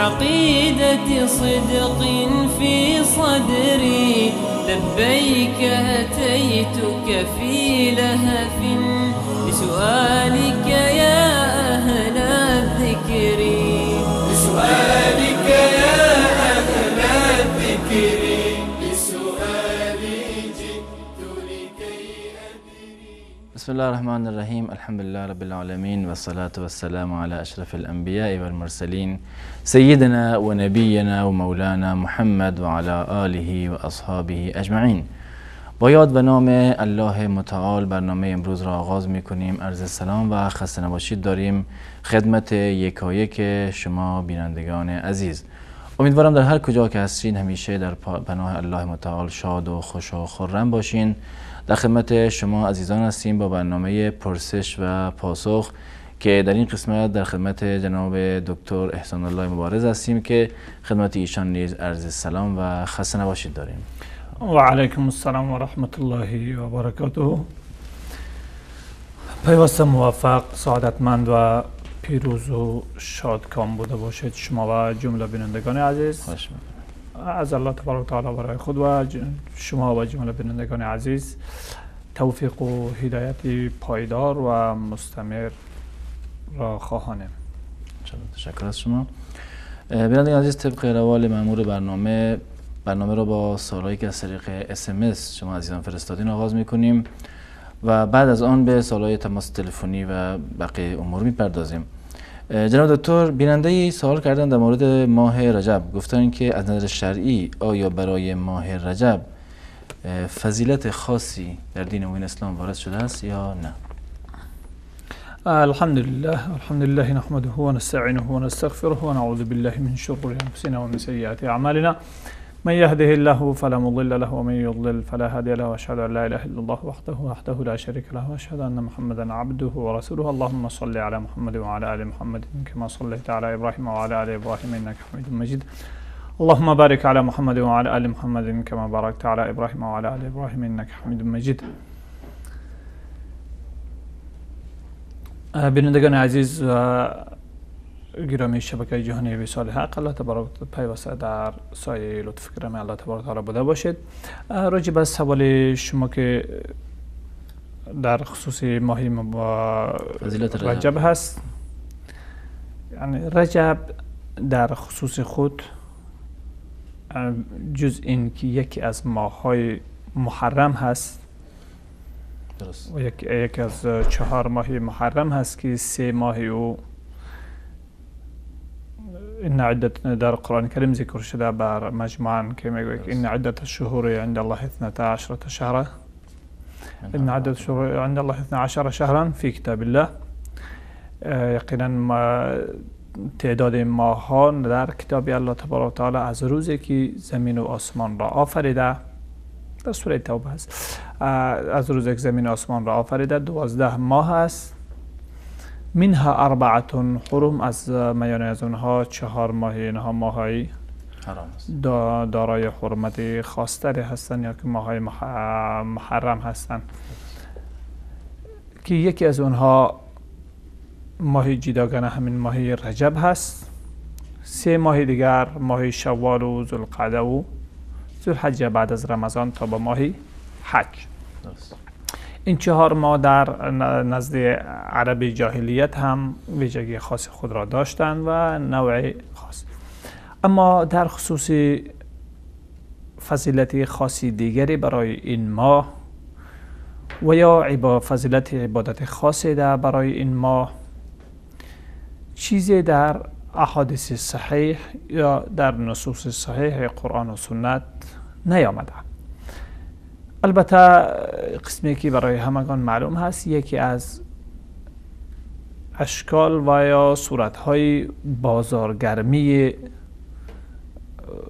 بعقيدة صدق في صدري لبيك أتيتك في لهف لسؤالك يا أهل الذكر لسؤالك يا أهل الذكر لسؤالي جئت لكي أدري. بسم الله الرحمن الرحیم. الحمد لله رب العالمین و الصلاة والسلام علی اشرف الانبیاء والمرسلین سیدنا و نبینا و مولانا محمد و علی آله و اصحابه اجمعین. با یاد و نام الله متعال برنامه امروز را آغاز میکنیم. عرض سلام و خسته نباشید داریم خدمت یکایک شما بینندگان عزیز. امیدوارم در هر کجا که هستین همیشه در پناه الله متعال شاد و خوش و خرم باشین. در خدمت شما عزیزان هستیم با برنامه پرسش و پاسخ که در این قسمت در خدمت جناب دکتر احسان الله مبارز هستیم که خدمت ایشان نیز عرض سلام و خسته نباشید داریم. و علیکم السلام و رحمت الله و برکاته. پیوسته موفق، سعادتمند و پیروز و شادکام بوده باشید شما و جمله بینندگان عزیز. از الله تبارک و تعالی برای خود و شما و جمله بینندگان عزیز توفیق و هدایت پایدار و مستمر را خواهانیم. تشکر از شما. بینندگان عزیز، طبق روال مأمور برنامه را با سوالایی که از طریق SMS شما عزیزان فرستادین آغاز میکنیم و بعد از آن به سوالای تماس تلفنی و بقیه امور میپردازیم. جناب دکتر، بیننده سوال کردن در مورد ماه رجب، گفتن که از نظر شرعی آیا برای ماه رجب فضیلت خاصی در دین مبین اسلام وارد شده است یا نه؟ الحمد لله، الحمد لله نحمده ونستعینه ونستغفره ونعوذ بالله من شرور انفسنا ومن سیئات اعمالنا. من يهده الله فلا مضل له ومن يضلل فلا هادي له، واشهد ان لا اله الا الله وحده لا شريك له، واشهد ان محمدا عبده ورسوله. اللهم صل على محمد وعلى ال محمد كما صليت على ابراهيم وعلى ال ابراهيم انك حميد مجيد. اللهم بارك على محمد وعلى ال محمد كما باركت على ابراهيم وعلى ال ابراهيم انك حميد مجيد. بینندگان عزیز و گرامی شبکه جهانی وصال حق، الله تبارک پیوسته در سایه لطف کرم الله تبارک تعالی بوده باشید. راجع به سوال شما که در خصوص ماه رجب هست، یعنی رجب در خصوص خود جز این که یکی از ماه‌های محرم هست، درست، و یکی از 4 ماه محرم هست که 3 ماه او إن عدة در قرآن کریم ذکر شده بر مجموعاً که میگوید إن عدة الشهور عند الله 12 شهرا، إن عدة الشهور عند الله 12 شهرا في کتاب الله. یقینا تعداد ماه‌ها در کتاب الله تبارک و تعالی از روزی که زمین و آسمان را آفریده، در سوره توبه است، از روزی که زمین و آسمان را آفریده 12 ماه است. منها 4 حرم، از میان از اونها 4 ماه اینها ماه‌های دارای حرمت خاصتری هستند یا که ماه‌های محرم هستند که یکی از اونها ماه جداگانه همین ماه رجب هست. 3 ماه دیگر ماه شوال و ذوالقعده و ذوالحجه بعد از رمضان تا به ماه حج. این 4 ماه در نزد عرب جاهلیت هم ویژگی خاص خود را داشتند و نوع خاص. اما در خصوص فضیلت خاصی دیگری برای این ماه و یا فضیلت عبادت خاصی در برای این ماه، چیزی در احادیث صحیح یا در نصوص صحیح قرآن و سنت نیامده. البته قسمی که برای همگان معلوم هست، یکی از اشکال و یا صورت‌های بازارگرمی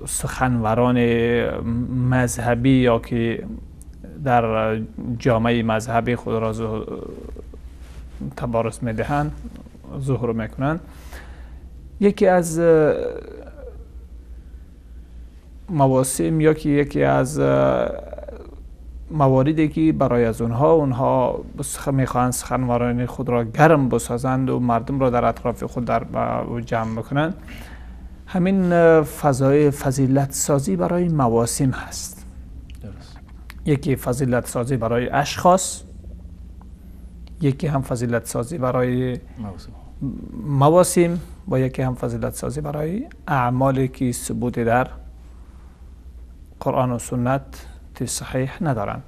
سخنوران مذهبی یا که در جامعه مذهبی خود را تبارز میدهند، ظهور میکنند، یکی از مواسم یا که یکی از مواردی که برای از اونها میخواهند سخنوران خود را گرم بسازند و مردم را در اطراف خود در جمع بکنند، همین فضای فضیلت سازی برای مواسم هست. درست. یکی فضیلت سازی برای اشخاص، یکی هم فضیلت سازی برای مواسم و یکی هم فضیلت سازی برای اعمالی که ثبوت در قرآن و سنت صحیح ندارند.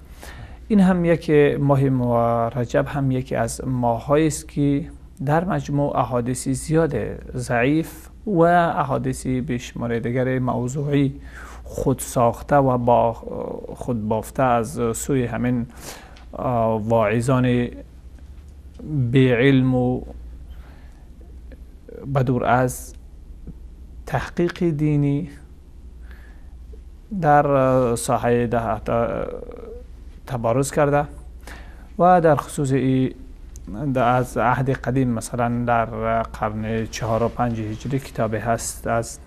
این هم یک ماه رجب هم یکی از ماه‌هایی است که در مجموع احادیث زیاد ضعیف و احادیث بیشمار دیگر موضوعی خود ساخته و با خود بافته از سوی همین واعظان بی علم و بدور از تحقیق دینی در ساحه تبارز کرده و در خصوص ای از عهد قدیم مثلا در قرن 4 و 5 هجری کتاب هست از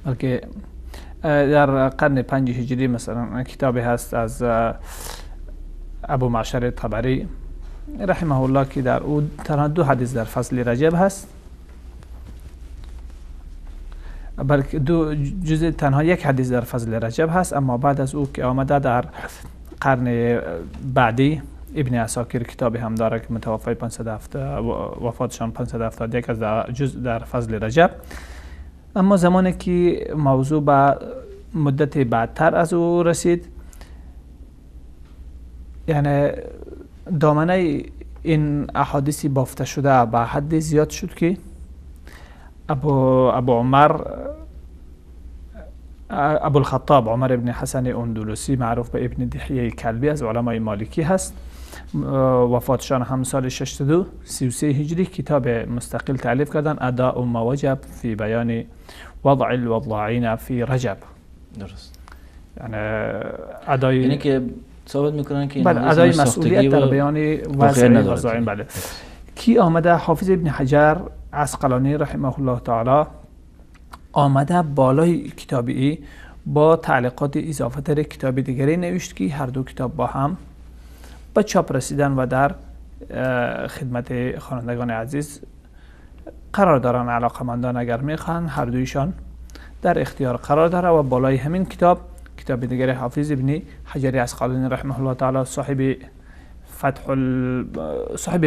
بلکه در قرن 5 هجری مثلا کتاب هست از ابو معشر طبری رحمه الله که در او تنها 2 حدیث در فصل رجب هست، بلکه 2 جزء تنها 1 حدیث در فضل رجب هست. اما بعد از او که آمده در قرن بعدی ابن عساکر کتاب هم داره که متوفای 507 وفاتشان 571 از جزء در فضل رجب. اما زمانی که موضوع به مدت بعدتر از او رسید، یعنی دامنه این احادیث بافته شده به حد زیاد شد که ابو عمر ابو الخطاب عمر ابن حسن اندلسی معروف به ابن دحیه کلبی از علمای مالکی هست، وفاتشان هم سال 633 هجری کتاب مستقل تألیف کردن، اداء ما وجب فی بیان وضع الوضاعین فی رجب. درست. یعنی ادای، یعنی که ثابت میکنن که بله ادای مسئولیت در بیان وضع وضاعین. بله. کی آمده؟ حافظ ابن حجر عسقلانی رحمه الله تعالی آمده بالای کتاب ای با تعلیقات اضافه تر کتاب دیگری نوشت که هر دو کتاب با هم به چاپ رسیدن و در خدمت خوانندگان عزیز قرار دارن. علاقمندان اگر میخوان هر دویشان در اختیار قرار داره و بالای همین کتاب کتاب دیگر حافظ ابن حجر عسقلانی رحمه الله تعالی صاحب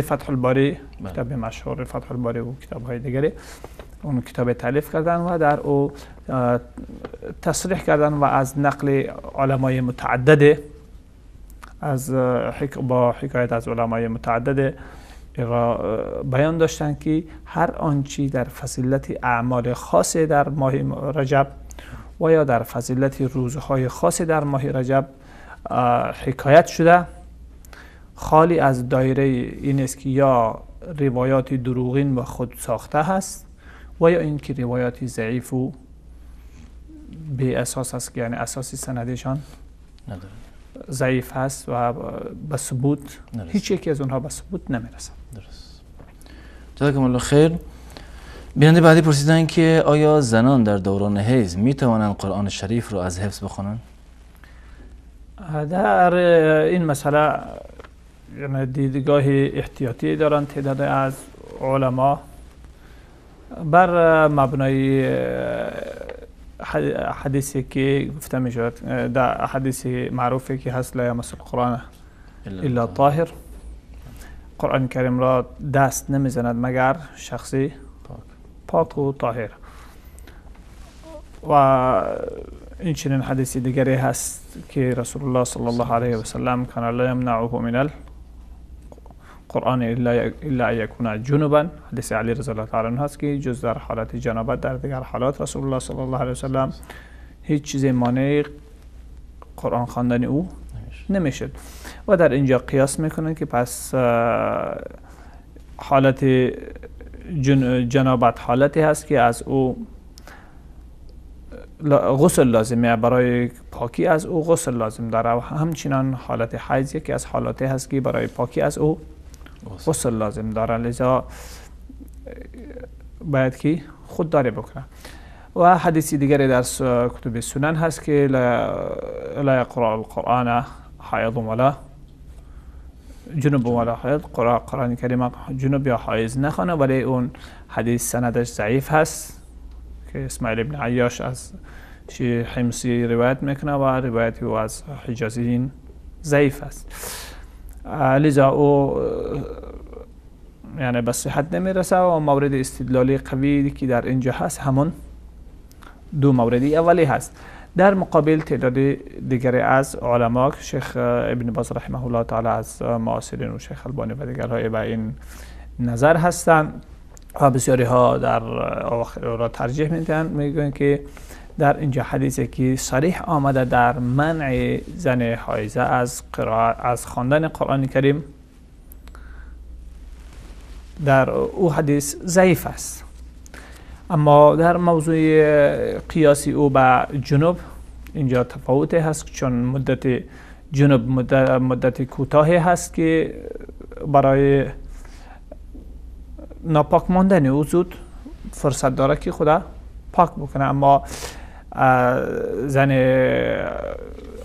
فتح الباری، کتاب مشهور فتح الباری و کتاب های دیگری، اون کتاب تألیف کردن و در او تصریح کردن و از نقل علمای متعدد از با حکایت از علمای متعدد بیان داشتن که هر آنچه در فضیلت اعمال خاص در ماه رجب و یا در فضیلت روزهای خاص در ماه رجب حکایت شده، خالی از دایره این است که یا روایات دروغین و خود ساخته هست و یا اینکه روایات ضعیف و بی اساس است که یعنی اساس سندشان نداره، ضعیف هست و به ثبوت هیچ یکی از اونها به ثبوت نمیرسد. درست. جزاکم الله خیر. بیننده بعدی پرسیدن که آیا زنان در دوران حیض می توانند قرآن شریف رو از حفظ بخوانند؟ در این مسئله یعنی دیدگاه احتیاطی دارند تعداد از علما بر مبنای حدیثی که گفته می شود، در حدیث معروفی که هست لا یمس القرآن الا طاهر، قرآن کریم را دست نمیزند مگر شخصی پاک و طاهر. و این چنین حدیث دیگری هست که رسول الله صلی الله علیه و سلم کان لا یمنعه من القرآن الا ان یکون جنبا، حدیث علی رضی الله تعالی عنه هست که جز در حالت جنابت در دیگر حالات رسول الله صلی الله علیه و سلم هیچ چیز مانع قرآن خواندن او نمیشد. و در اینجا قیاس میکنن که پس حالت جنابت حالتی هست که از او غسل لازمه، برای پاکی از او غسل لازم داره، و همچنان حالت حیض یکی از حالاتی هست که برای پاکی از او غسل لازم داره، لذا باید که خودداری بکنه. و حدیث دیگری در کتب سنن هست که لا یقرأ القرآن حائض ولا جنب ولا حائض، قرآن کریم جنب یا حائض نخوانه، ولی اون حدیث سندش ضعیف هست که اسماعیل ابن عیاش از حمصی روایت میکنه و روایت او از حجازیین ضعیف است. لذا او یعنی به صحت نمیرسه و مورد استدلالی قوی که در اینجا هست همون دو مورد اولی هست. در مقابل تعداد دیگری از علما، شیخ ابن باز رحمه الله تعالی از معاصرین و شیخ البانی و دیگرهای به این نظر هستند و بسیاری ها در اواخر را ترجیح میدن، میگن که در اینجا حدیثی که صریح آمده در منع زن حائضه از قرائت، از خواندن قرآن کریم، در او حدیث ضعیف است. اما در موضوع قیاسی او به جنوب اینجا تفاوتی هست، چون مدت جنوب مدت کوتاهی هست که برای ناپاک ماندن او زود فرصت داره که خدا پاک بکنه. اما زن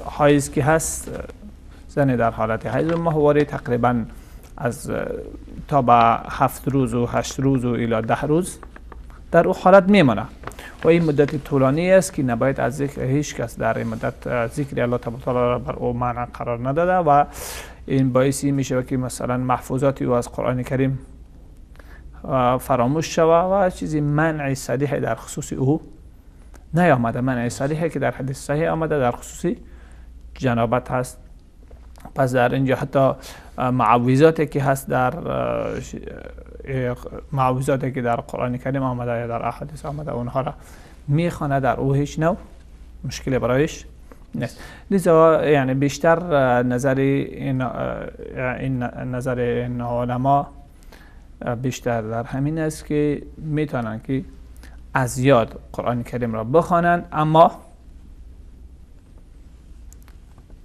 حایض که هست، زن در حالت حیض و ماهواره تقریبا از تا به 7 روز و 8 روز و الی 10 روز در او حالت میمانه و این مدت طولانی است که نباید از ذکر هیچ کس در این مدت ذکر الله تعالی را بر او منع قرار نداده و این باعث میشه که مثلا محفوظات او از قرآن کریم فراموش شوه و چیزی منع صریح در خصوص او نیامده. منع صریح که در حدیث صحیح آمده در خصوص جنابت هست. پس در اینجا حتی معوذاتی که هست در معوذاتی که در قرآن کریم آمده یا در احادیث آمده اونها را میخوانه، در او هیچ نوع مشکل برایش نیست. لذا یعنی بیشتر نظر این نظر این علما بیشتر در همین است که میتونن که از یاد قرآن کریم را بخوانند، اما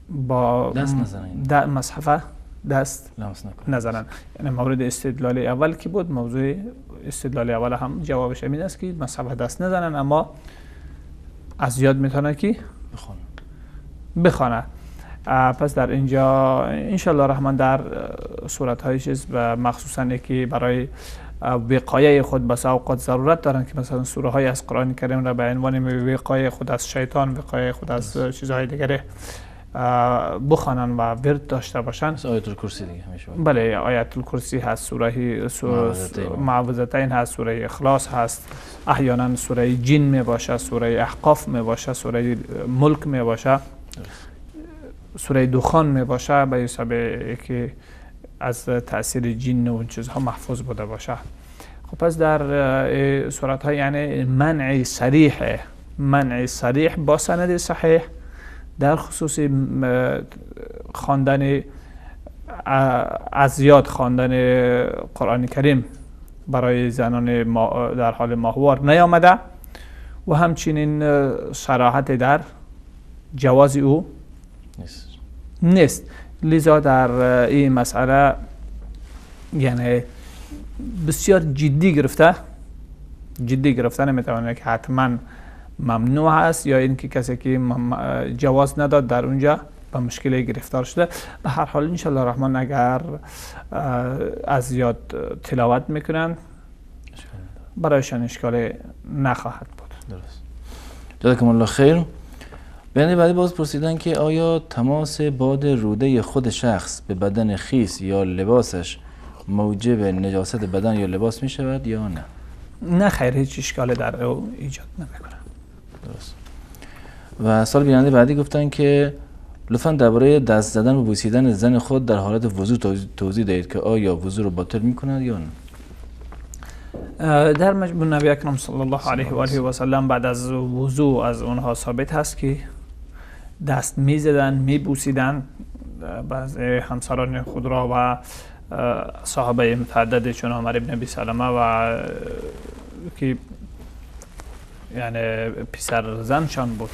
با دست نزنن، مصحفه دست نزنن. یعنی مورد استدلال اول که بود، موضوع استدلال اول هم جوابش همین است که مصحفه دست نزنن، اما از یاد میتونن که بخوانه. پس در اینجا انشالله رحمان در صورت های چیز و مخصوصا که برای وقایه خود بس اوقات ضرورت دارن که مثلا سوره های از قرآن کریم را به عنوان وقایه خود از شیطان، وقایه خود از چیزهای دیگر بخوانن و ورد داشته باشن. آیت الکرسی دیگه همیشه. بله، آیت الکرسی هست، سوره معوذتین هست، سوره اخلاص هست، احیانا سوره جن می باشه، سوره احقاف می باشه، سوره ملک می باشه، سوره دخان می باشه، به حساب که از تاثیر جن و چیزها محفوظ بوده باشه. خب پس در صورت های یعنی منع صریح با سند صحیح در خصوص خواندن از یاد خواندن قرآن کریم برای زنان در حال ماهوار نیامده و همچنین صراحت در جواز او نیست. لذا در این مسئله یعنی بسیار جدی گرفته نمیتونه که حتما ممنوع است یا اینکه کسی که جواز نداد در اونجا به مشکل گرفتار شده. به هر حال انشالله الرحمن اگر از یاد تلاوت میکنن برایشان اشکال نخواهد بود. درست. جزاکم الله خیر. بیننده بعدی باز پرسیدن که آیا تماس باد روده خود شخص به بدن خیس یا لباسش موجب نجاست بدن یا لباس می شود یا نه؟ نه خیر، هیچ اشکال در او ایجاد نمیکنه. درست. و سال بیننده بعدی گفتن که لطفاً درباره دست زدن و بوسیدن زن خود در حالت وضو توضیح دهید که آیا وضو رو باطل میکند یا نه؟ در مجموع نبی اکرم صلی الله علیه و آله و سلم بعد از وضو از اونها ثابت هست که دست میزدن، میبوسیدن بعض همسران خود را و صحابه متعدد چون عمر ابن ابی سلمه و که یعنی پسر زنشان بود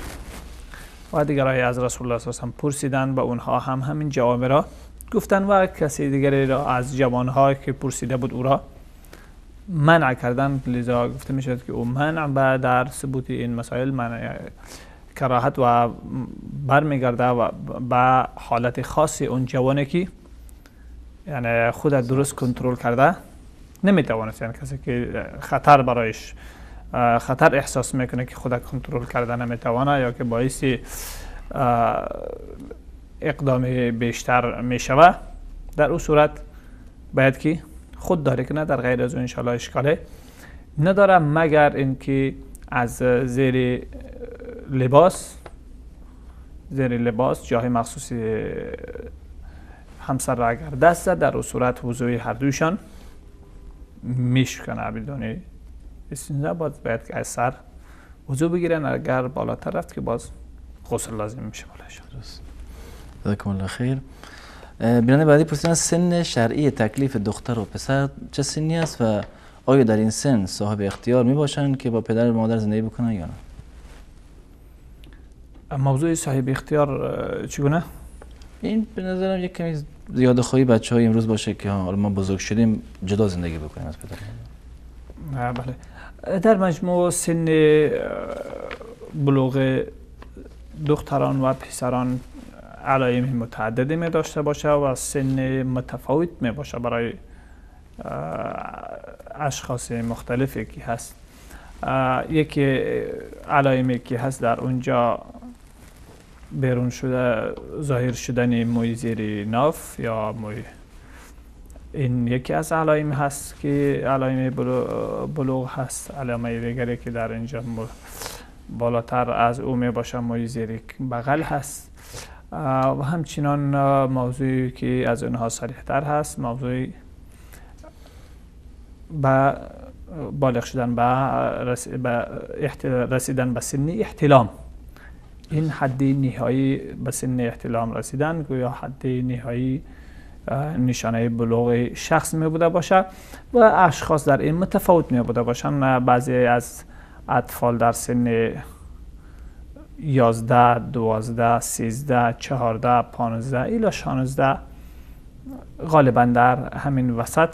و دیگرای از رسول الله صلی الله علیه و پرسیدن و اونها هم همین جواب را گفتن و کسی دیگری را از جوانها که پرسیده بود او را منع کردن. لذا گفته می شود که او منع و در ثبوت این مسائل منع کراهت و برمیگرده و به حالت خاص اون جوانی که یعنی خود درست کنترل کرده نمیتوانست، یعنی کسی که خطر برایش خطر احساس میکنه که خود کنترل کرده نمیتوانه یا که باعث اقدام بیشتر میشوه، در او صورت باید که خودداری کنه. در غیر از اون انشالله اشکاله نداره، مگر اینکه از زیر لباس جای مخصوص همسر را اگر دست زد، در او صورت وضوی هر دویشان میشکنه بدون استنجا. باید که از سر وضو بگیرن، اگر بالاتر رفت که باز غسل لازم میشه بالایشان. جزاکم الله خیر. بیننده بعدی پرسیدن سن شرعی تکلیف دختر و پسر چه سنی است و آیا در این سن صاحب اختیار می باشند که با پدر و مادر زندگی بکنن یا نه؟ موضوع صاحب اختیار چگونه؟ این به نظرم یک کمی زیاده خواهی بچه‌های امروز باشه که حالا ما بزرگ شدیم جدا زندگی بکنیم از پدر. بله، در مجموع سن بلوغ دختران و پسران علایم متعددی می داشته باشه و سن متفاوت می باشه برای اشخاص مختلفی که هست. یکی علایمی که هست در اونجا بیرون شده ظاهر شدن موی زیر ناف یا موی، این یکی از علایم هست که علایم بلوغ هست. علامه دیگری که در اینجا بالاتر از او می باشه موی زیر بغل هست و همچنان موضوعی که از اونها صریح‌تر هست موضوع به بالغ شدن به رسیدن به سن احتلام. این حد نهایی به سن احتلام رسیدن گویا حد نهایی نشانه بلوغ شخص می بوده باشه و اشخاص در این متفاوت می بوده باشن. بعضی از اطفال در سن 11، 12، 13، 14، 15 الی 16 غالبا در همین وسط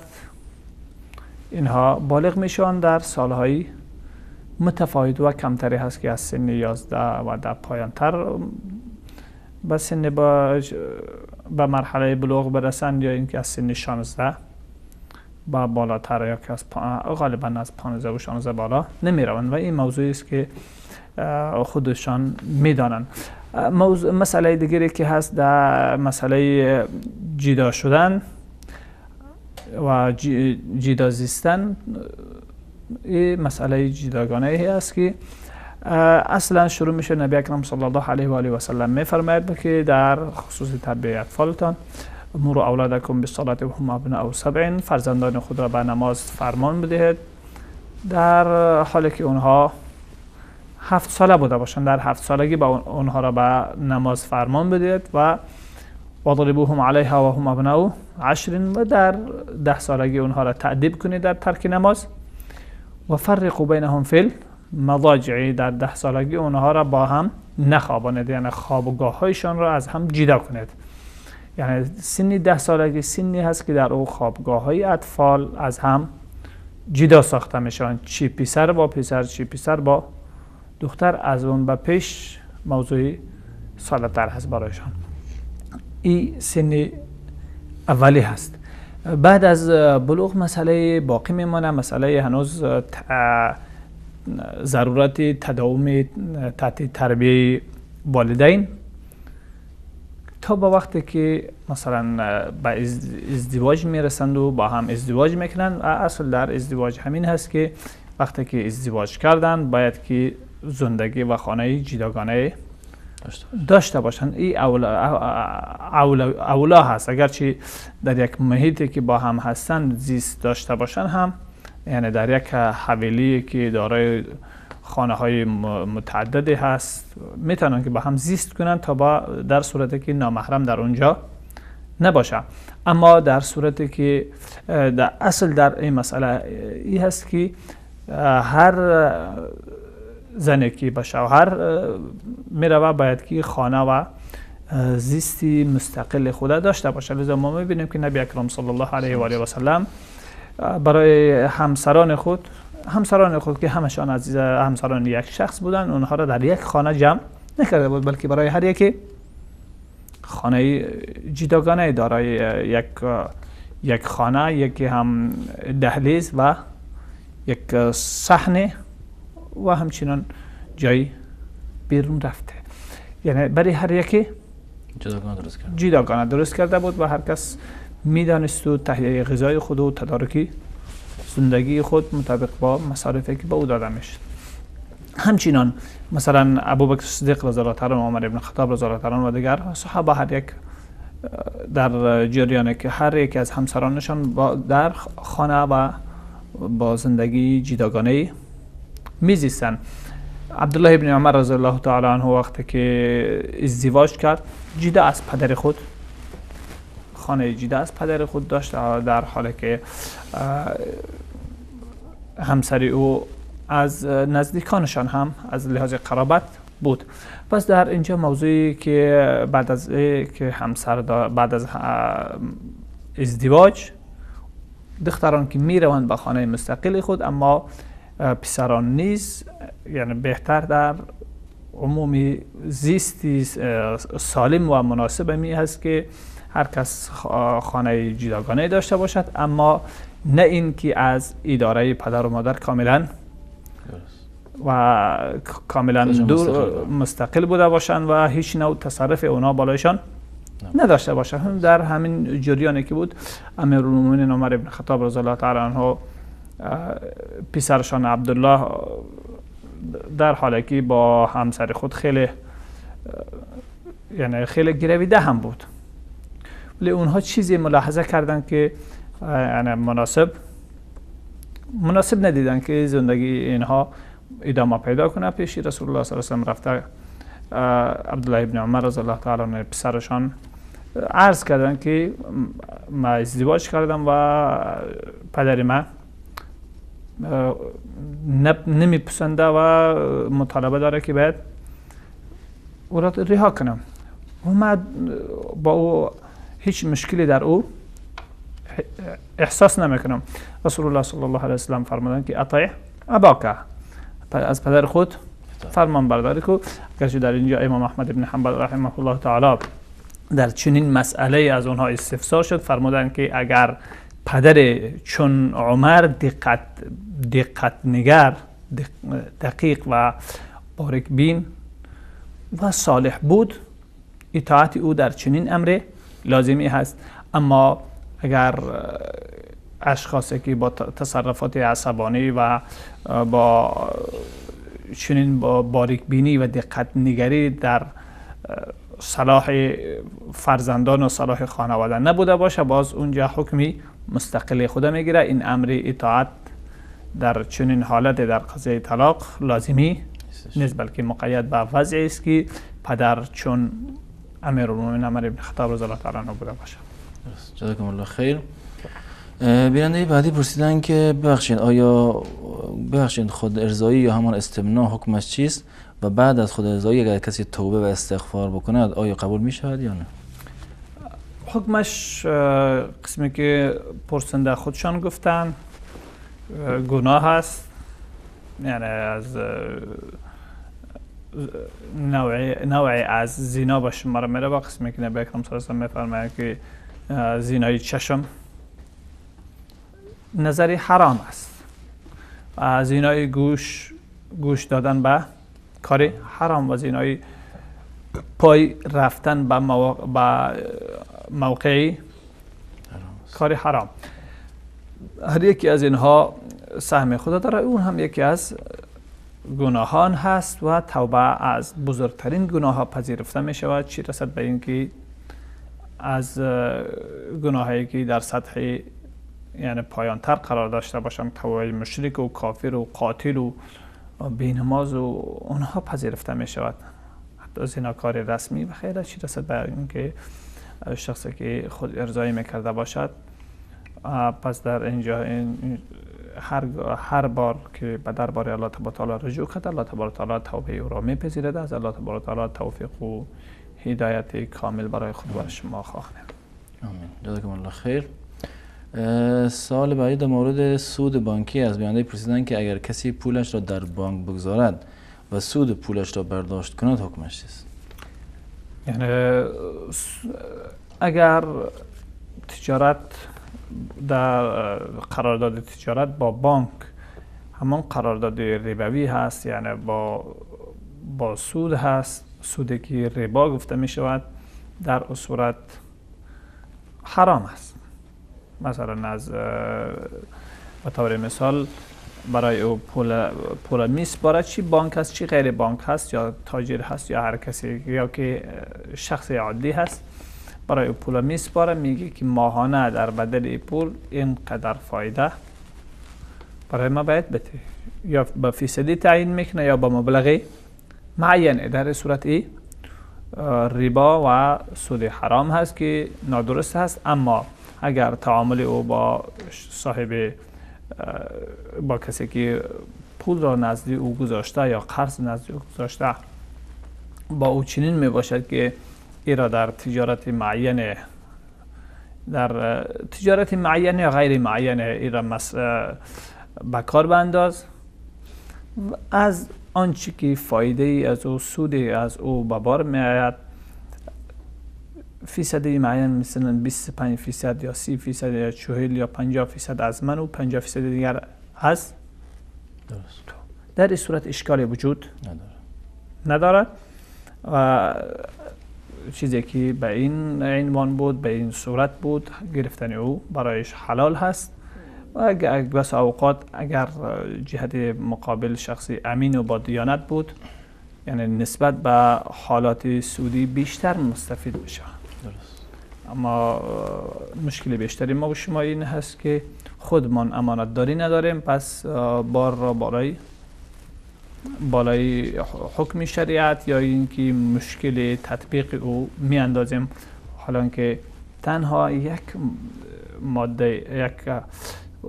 اینها بالغ میشن. در سالهای متفاوت و کمتری هست که از سن 11 و در پایانتر به سن به مرحله بلوغ برسند یا اینکه از سن 16 با بالاتر یا که از غالبا از 15 و 16 بالا نمیروند و این موضوعی است که خودشان میدانند. مسئله دیگری که هست در مسئله جدا شدن و جدا زیستن، این مسئله جداگانه ای است که اصلا شروع میشه. نبی اکرم صلی الله علیه و آله و سلم میفرماید که در خصوص تربیه اطفالتان مروا اولادکم بالصلاه و هم ابناء 7، فرزندان خود را به نماز فرمان بدهید در حالی که اونها 7 ساله بوده باشند. در 7 سالگی با اونها را به نماز فرمان بدهید و وضربوهم علیها و هم ابناء 10 و در 10 سالگی اونها را تأدیب کنید در ترک نماز و فرقوا بینهم فی المضاجع، در 10 سالگی اونها را با هم نخوابانید، یعنی خوابگاه هایشان را از هم جدا کنید. یعنی سن 10 سالگی سنی هست که در او خوابگاه های اطفال از هم جدا ساخته میشوند، چی پسر با پسر چی پسر با دختر. از اون به پیش موضوع ساده تر هست برایشان. این سن اولی هست. بعد از بلوغ مسئله باقی میمانه، مسئله هنوز ضرورت تداوم تحت تربیه والدین تا به وقتی که مثلا به ازدواج میرسند و با هم ازدواج میکنن. اصل در ازدواج همین هست که وقتی که ازدواج کردن باید که زندگی و خانه جداگانه داشته باشند. این اولا هست. اگرچه در یک محیطی که با هم هستند زیست داشته باشند هم، یعنی در یک حویلی که دارای خانه های متعددی هست میتونن که با هم زیست کنند تا با در صورتی که نامحرم در اونجا نباشه. اما در صورتی که در اصل در این مسئله این هست که هر زنی که به شوهر میروه باید که خانه و زیستی مستقل خود داشته باشه. لذا ما میبینیم که نبی اکرم صلی الله علیه و آله و سلم برای همسران خود که همشان عزیز همسران یک شخص بودن، اونها را در یک خانه جمع نکرده بود، بلکه برای هر یکی خانه جداگانه دارای یک خانه، یکی هم دهلیز و یک صحن و همچنان جای بیرون رفته. یعنی برای هر یکی جداگانه درست کرده بود و هر کس میدانست و تهیه غذای خود و تدارکی زندگی خود مطابق با مصارفی که به او داده میشد. همچنان مثلا ابوبکر صدیق رضی الله تعالی عنه، عمر ابن خطاب رضی الله تعالی عنه و دیگر صحابه، هر یک در جریان که هر یک از همسرانشان در خانه و با زندگی جداگانه میزیستند. عبدالله ابن عمر رضی الله تعالی عنه وقتی که ازدواج کرد جدا از پدر خود، خانه جدا از پدر خود داشت، در حالی که همسر او از نزدیکانشان هم از لحاظ قرابت بود. پس در اینجا موضوعی که بعد از که همسر بعد از ازدواج دختران که میروند به خانه مستقل خود، اما پسران نیز، یعنی بهتر در عمومی زیستی سالم و مناسب می هست که هر کس خانه جداگانه داشته باشد، اما نه این که از اداره پدر و مادر کاملا و کاملا دور مستقل بوده باشند و هیچ نوع تصرف اونا بالایشان نداشته باشند. در همین جریانی که بود امیرالمومنین عمر ابن خطاب رضی الله تعالی عنه پسرشان عبدالله در حالی که با همسر خود خیلی یعنی خیلی گرویده هم بود، ولی اونها چیزی ملاحظه کردند که یعنی مناسب ندیدن که زندگی اینها ادامه پیدا کنه. پیش رسول الله صلی الله علیه و سلم رفته عبدالله ابن عمر رضی الله تعالی عنه پسرشان عرض کردن که ما ازدواج کردم و پدر ما نمیپسنده و مطالبه داره که باید او را رها کنم و ما با او هیچ مشکلی در او احساس نمیکنم. رسول الله صلی الله علیه و سلم فرمودند که اطیع اباک، از پدر خود فرمان برداری کو. اگرچه در اینجا امام احمد بن حنبل رحمه الله تعالی در چنین مسئله از آنها استفسار شد، فرمودند که اگر پدر چون عمر دقت نگر، دقیق و بارک بین و صالح بود، اطاعت او در چنین امر لازمی هست. اما اگر اشخاصی که با تصرفات عصبانی و با چنین با باریک بینی و دقت نگری در صلاح فرزندان و صلاح خانواده نبوده باشه، باز اونجا حکمی مستقل خود میگیره. این امر اطاعت در چنین حالت در قضیه طلاق لازمی نیست، بلکه مقید به وضعی است که پدر چون امیرالمومنین عمر بن خطاب رضی الله تعالی عنه بوده باشه. جزاکم الله خیر. بیننده بعدی پرسیدن که ببخشید آیا ببخشید خود ارضایی یا همان استمناء حکمش چیست و بعد از خود ارضایی اگر کسی توبه و استغفار بکند آیا قبول می شود یا نه؟ حکمش قسمی که پرسنده خودشان گفتن گناه است، یعنی از نوعی از زنا به شمار میره. با قسمی که نبی اکرم صلی الله علیه و سلم میفرماید که زینای چشم نظری حرام است، زینای گوش دادن به کار حرام و زینای پای رفتن به موقعی کار حرام. هر یکی از اینها سهم خدا داره، اون هم یکی از گناهان هست و توبه از بزرگترین گناه ها پذیرفته می شود، چی رسد به اینکه از گناهایی که در سطح یعنی پایانتر قرار داشته باشند، توبه مشرک و کافر و قاتل و بینماز و اونها پذیرفته می شود، حتی زناکار رسمی و خیره، چی رسد به اینکه شخصی که خود ارضایی میکرده باشد. پس در اینجا هر بار که به دربار الله تبارک و تعالی رجوع کرد، الله تبارک و تعالی توبه او را میپذیرد. از الله تبارک و تعالی توفیق و هدایت کامل برای خود و شما خواهیم. آمین. جزاکم الله خیر. سوال بعدی در مورد سود بانکی از بیننده پرسیدن که اگر کسی پولش را در بانک بگذارد و سود پولش را برداشت کند حکمش چیست؟ یعنی اگر تجارت در قرارداد تجارت با بانک همان قرارداد ربوی هست، یعنی با سود هست، سودی که ربا گفته می شود، در او صورت حرام است. مثلا از به طور مثال برای او پول میسپاره، چی بانک هست چی غیر بانک هست یا تاجر هست یا هر کسی یا که شخص عادی هست، برای او پول میسپاره، میگه که ماهانه در بدل پول اینقدر فایده برای ما باید بده، یا به فیصدی تعیین میکنه یا به مبلغ معین. در صورت ای ربا و سود حرام هست که نادرست هست. اما اگر تعامل او با صاحب، با کسی که پول را نزد او گذاشته یا قرض نزد او گذاشته، با او چنین می باشد که ای را در تجارت معین، در تجارت معین یا غیر معین ای را به کار بنداز، از آنچه که فایده ای از او، سودی از او به بار می آید، فیصدی معین، مثلا 25% یا 30% یا 40 یا 50% از من و 50% دیگر از درست. تو. در این صورت اشکالی وجود ندارد و چیزی که به این عنوان بود، به این صورت بود، گرفتن او برایش حلال هست. و بس اوقات اگر جهت مقابل شخصی امین و با دیانت بود، یعنی نسبت به حالات سودی بیشتر مستفید میشه. درست. اما مشکل بیشتری ما و شما این هست که خودمان امانت داری نداریم، پس بار را بالای حکم شریعت یا اینکه مشکل تطبیق او میاندازیم، حالا که تنها یک ماده، یک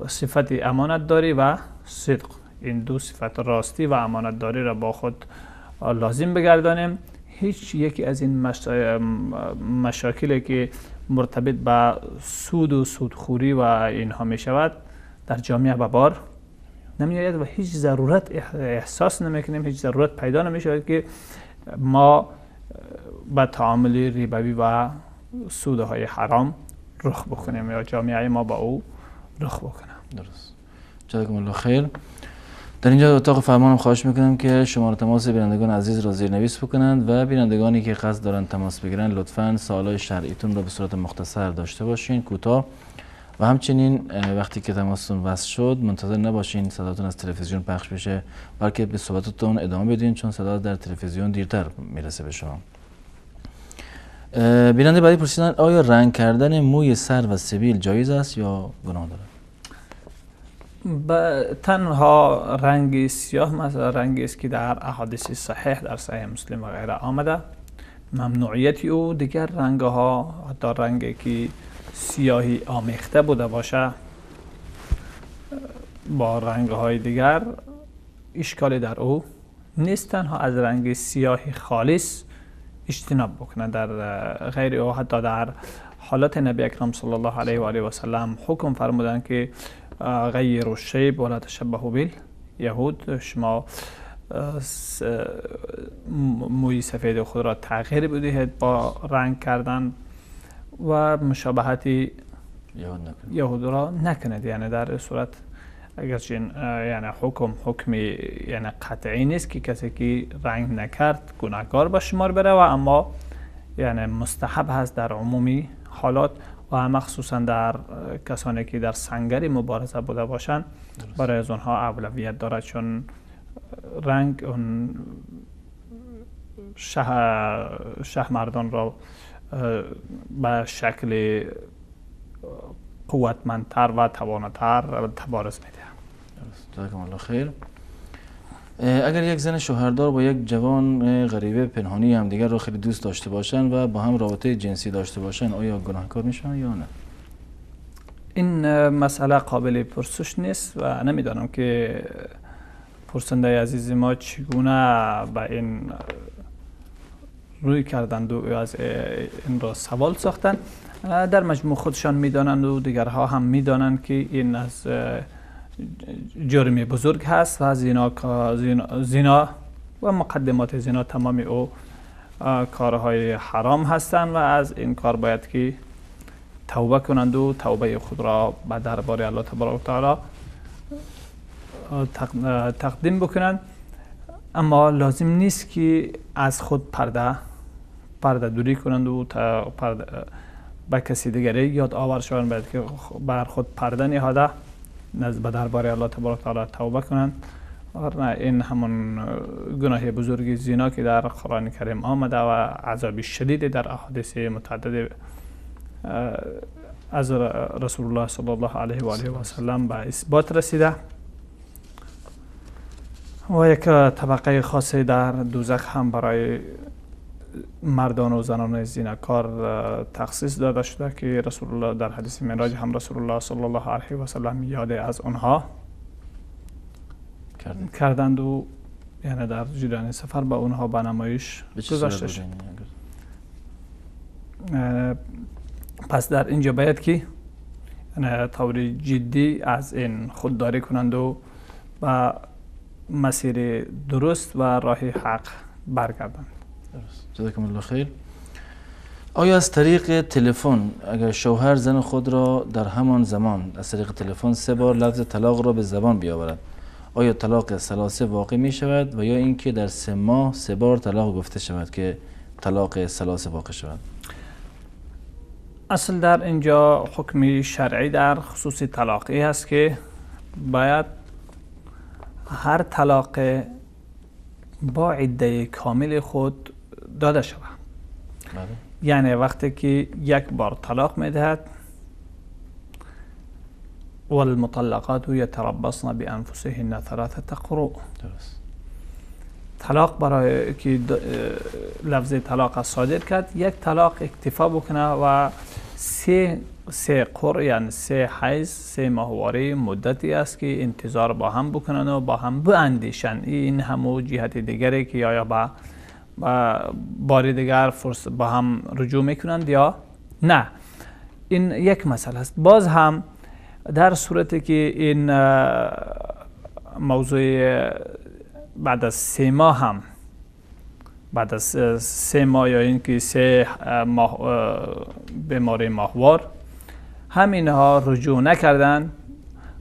صفت امانت داری و صدق، این دو صفت راستی و امانت داری را با خود لازم بگردانیم. هیچ یکی از این مشاکلی که مرتبط به سود و سودخوری و اینها می شود در جامعه به بار نمی آید و هیچ ضرورت احساس نمی کنیم، هیچ ضرورت پیدا نمی شود که ما به تعامل ربوی و سودهای حرام رخ بکنیم یا جامعه ما با او رخ بکنه. درست. جزاکم الله خیر. در اینجا اتاق فرمانم خواهش میکنم که شماره تماس بینندگان عزیز را زیرنویس بکنند و بینندگانی که قصد دارند تماس بگیرند لطفاً سوالای شرعیتون را به صورت مختصر داشته باشین، کوتاه، و همچنین وقتی که تماستون وصل شد منتظر نباشین صداتون از تلویزیون پخش بشه، بلکه به صحبتتون ادامه بدین، چون صدا در تلویزیون دیرتر میرسه به شما. بیننده بعدی پرسیدن آیا رنگ کردن موی سر و سبیل جایز است یا گناه دارد؟ تنها رنگ سیاه مثلا رنگی است که در احادیث صحیح در صحیح مسلم و غیره آمده ممنوعیت او. دیگر رنگ ها، حتی رنگی که سیاهی آمیخته بوده باشه با رنگ های دیگر، اشکالی در او نیست. تنها از رنگ سیاهی خالص اجتناب بکنه. در غیر او حتی در حالت نبی اکرم صلی الله علیه و آله و سلم حکم فرمودند که غیر الشیب ولا تشبهوا بالیهود، شما موی سفید خود را تغییر بدهید با رنگ کردن و مشابهت یهود را نکنید. یعنی در صورت اگرچه یعنی حکم یعنی قطعی نیست که کسی که رنگ نکرد گناهکار به شمار بره، و اما یعنی مستحب هست در عمومی حالات و مخصوصا در کسانی که در سنگر مبارزه بوده باشند برای از آنها اولویت دارد، چون رنگ اون شه مردان را به شکل قوتمندتر و تواناتر تبارز میده. جزاکم الله خیر. اگر یک زن شوهردار با یک جوان غریبه پنهانی هم دیگر را خیلی دوست داشته باشند و با هم رابطه جنسی داشته باشند، آیا گناهکار میشن یا نه؟ این مسئله قابل پرسش نیست و نمیدانم که پرسنده عزیز ما چگونه به این روی کردند و از این را سوال ساختند. در مجموع خودشان میدانند و دیگرها هم میدانند که این از جرم بزرگ هست و زنا و مقدمات زنا تمام او کارهای حرام هستند و از این کار باید که توبه کنند و توبه خود را به دربار الله تبارک و تعالی تقدیم بکنند، اما لازم نیست که از خود پرده دوری کنند و پرده به کسی دیگری یاد آور شوند، باید که بر خود پرده نهاده نزد به درباره الله تبارک تعالی توبه کنند. نه این همون گناه بزرگ زنا که در قرآن کریم آمده و عذاب شدید در احادیث متعدد از رسول الله صلی الله علیه و آله و سلم به اثبات رسیده و یک طبقه خاصی در دوزخ هم برای مردان و زنان زیناکار تخصیص داده شده که رسول الله در حدیث معراج هم رسول الله صلی الله علیه و سلم یاد از آنها کردند و یعنی در جریان سفر با اونها به نمایش گذاشته شد. پس در اینجا باید که طور جدی از این خودداری کنند و به مسیر درست و راه حق برگردند. درست. جزاکم الله خیر. آیا از طریق تلفن اگر شوهر زن خود را در همان زمان از طریق تلفن 3 بار لفظ طلاق را به زبان بیاورد، آیا طلاق ثلاثه واقع می شود و یا اینکه در 3 ماه 3 بار طلاق گفته شود که طلاق ثلاثه واقع شود؟ اصل در اینجا حکم شرعی در خصوص طلاقی است که باید هر طلاق با عده کامل خود داده شود. بله. یعنی وقتی که یک بار طلاق میدهد، والمطلقات یتربصن بانفسهن 3 قروء. درست. طلاق برای که لفظ طلاق صادر کرد، یک طلاق اکتفا بکنه و سه قر، یعنی 3 حیض، 3 ماهواره مدتی است که انتظار با هم بکنن و با هم باندیشن. این همو جهت دیگری که یا با بار دیگر فرصت با هم رجوع میکنند یا نه. این یک مسئله است. باز هم در صورتی که این موضوع بعد از 3 ماه هم، بعد از 3 ماه یا اینکه 3 ماه بیماری ماهوار هم اینها رجوع نکردن،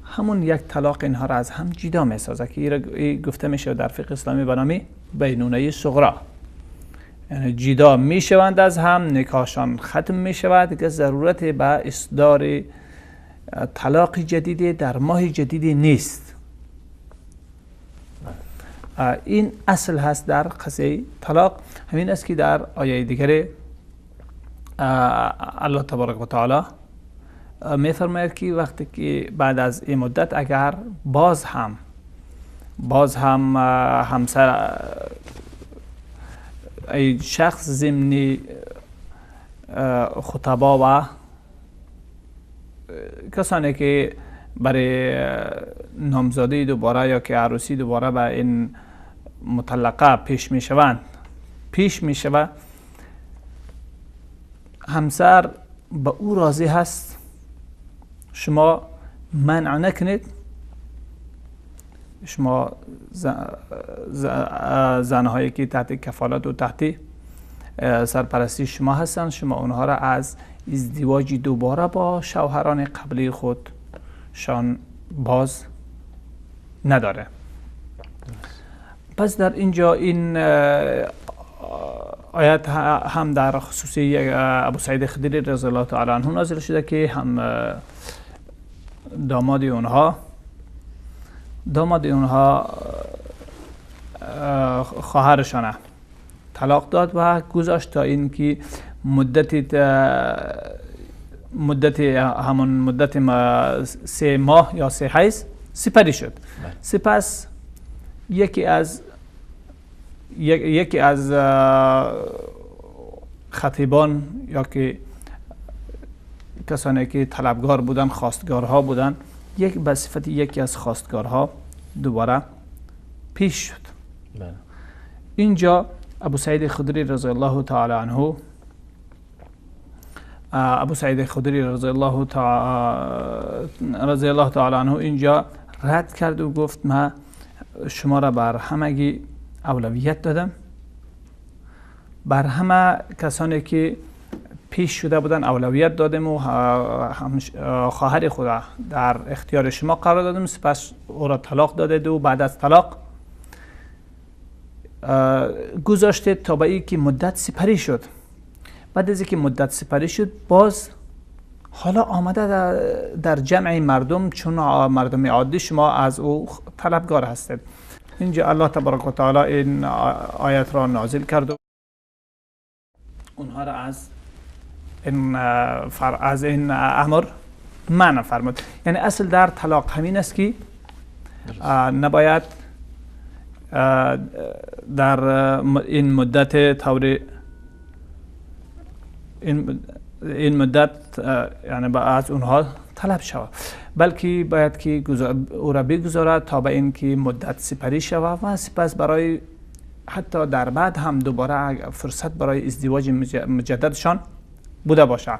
همون یک طلاق اینها را از هم جدا میسازه که این گفته میشه در فقه اسلامی به نام بینونه صغرا، یعنی جدا میشوند از هم، نکاحشان ختم میشود که ضرورت به اصدار طلاق جدید در ماه جدید نیست. این اصل هست در قضیه طلاق. همین است که در آیه دیگر الله تبارک و تعالی میفرماید که وقتی که بعد از این مدت اگر باز هم همسر ای شخص ضمن خطبا و کسانی که برای نامزدی دوباره یا که عروسی دوباره به این مطلقه پیش می شود، همسر به او راضی هست، شما منع نکنید، شما زنهایی که تحت کفالت و تحت سرپرستی شما هستند، شما اونها را از ازدواج دوباره با شوهران قبلی خود شان باز نداره. پس در اینجا این آیت هم در خصوص ابو سعید خدری رضی الله تعالی عنه نازل شده که هم داماد اونها خواهرشانه طلاق داد و گذاشت تا اینکه مدت همون مدت 3 ماه یا 3 حیض سپری شد. سپس یکی از خطیبان یا که کسانی که طلبگار بودن، خواستگارها بودن، یک به صفت یکی از خواستگارها دوباره پیش شد. اینجا ابو سعید خدری رضی الله تعالی عنه، ابو سعید خدری رضی الله تعالی عنه اینجا رد کرد و گفت من شما را بر همگی اولویت دادم، بر همه کسانی که پیش شده بودن اولویت دادیم و خواهر خود در اختیار شما قرار دادیم، سپس او را طلاق دادید و بعد از طلاق گذاشتید تا به اینکه مدت سپری شد. بعد از اینکه مدت سپری شد باز حالا آمده در جمع مردم، چون مردم عادی شما از او طلبگار هستید. اینجا الله تبارک و تعالی این آیت را نازل کرد و اونها را از این امر منع فرمود. یعنی اصل در طلاق همین است که نباید در این مدت طور این مدت یعنی از اونها طلب شود، بلکه باید که او را بگذارد تا به اینکه مدت سپری شود و سپس برای حتی در بعد هم دوباره فرصت برای ازدواج مجددشان بوده باشد.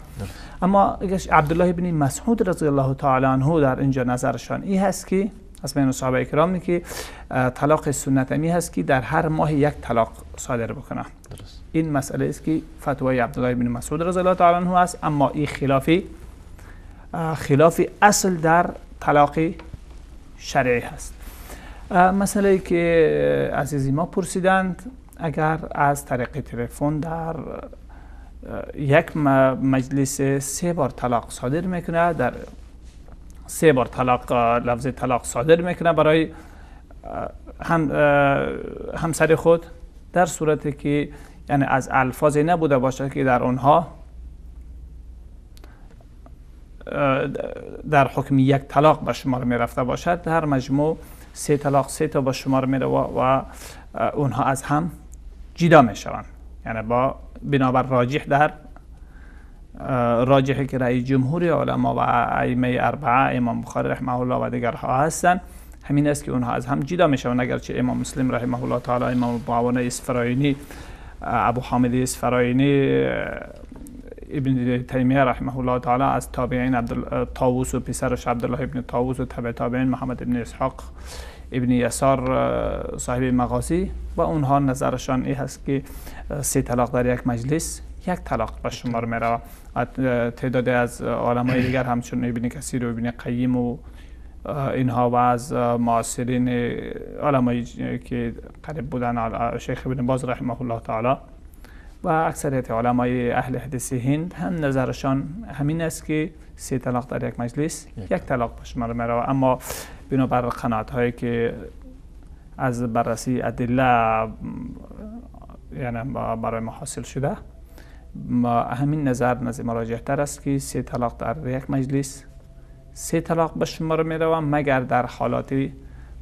اما عبدالله بن مسعود رضی الله تعالی عنه در اینجا نظرشان این هست که از بین صحابه کرام که طلاق سنت امی هست که در هر ماه یک طلاق صادر بکنه. درست. این مسئله است که فتوای عبدالله بن مسعود رضی الله تعالی عنه است، اما این خلاف اصل در طلاق شرعی هست. مسئله که عزیزی ما پرسیدند، اگر از طریق تلفن در یک مجلس 3 بار طلاق صادر میکنه، در 3 بار طلاق لفظ طلاق صادر میکنه برای همسر خود، در صورتی که یعنی از الفاظی نبوده باشه که در آنها در حکم یک طلاق به شمار میرفته باشد، در مجموع 3 طلاق 3 تا به شمار میره و اونها از هم جدا میشوند. یعنی با بنابر راجح در راجحی که رأی جمهور علما و ائمه اربعه، امام بخاری رحمه الله و دیگرها هستند، همین است که اونها از هم جدا میشوند. اگرچه امام مسلم رحمه الله تعالی، امام ابو اسفراینی، ابو حامد اسفراینی، ابن تیمیه رحمه الله تعالی از تابعین طاووس و پسرش عبدالله ابن طاووس و تبع تابعین محمد ابن اسحاق ابن یسار صاحب مغازی و اونها نظرشان این هست که 3 طلاق در یک مجلس یک طلاق به شمار میره. تعدادی از علمای دیگر همچون ابن کثیر و ابن قیم و اینها و از معاصرین علمایی که قریب بودن شیخ ابن باز رحمه الله تعالی و اکثریت علمای اهل حدیث هند هم نظرشان همین است که 3 طلاق در یک مجلس یک طلاق به شمار میره. اما بنابر قناعت هایی که از بررسی ادله یعنی برای ما حاصل شده، همین نظر نظر مراجع تر است که 3 طلاق در یک مجلس 3 طلاق به شمار میره، مگر در حالات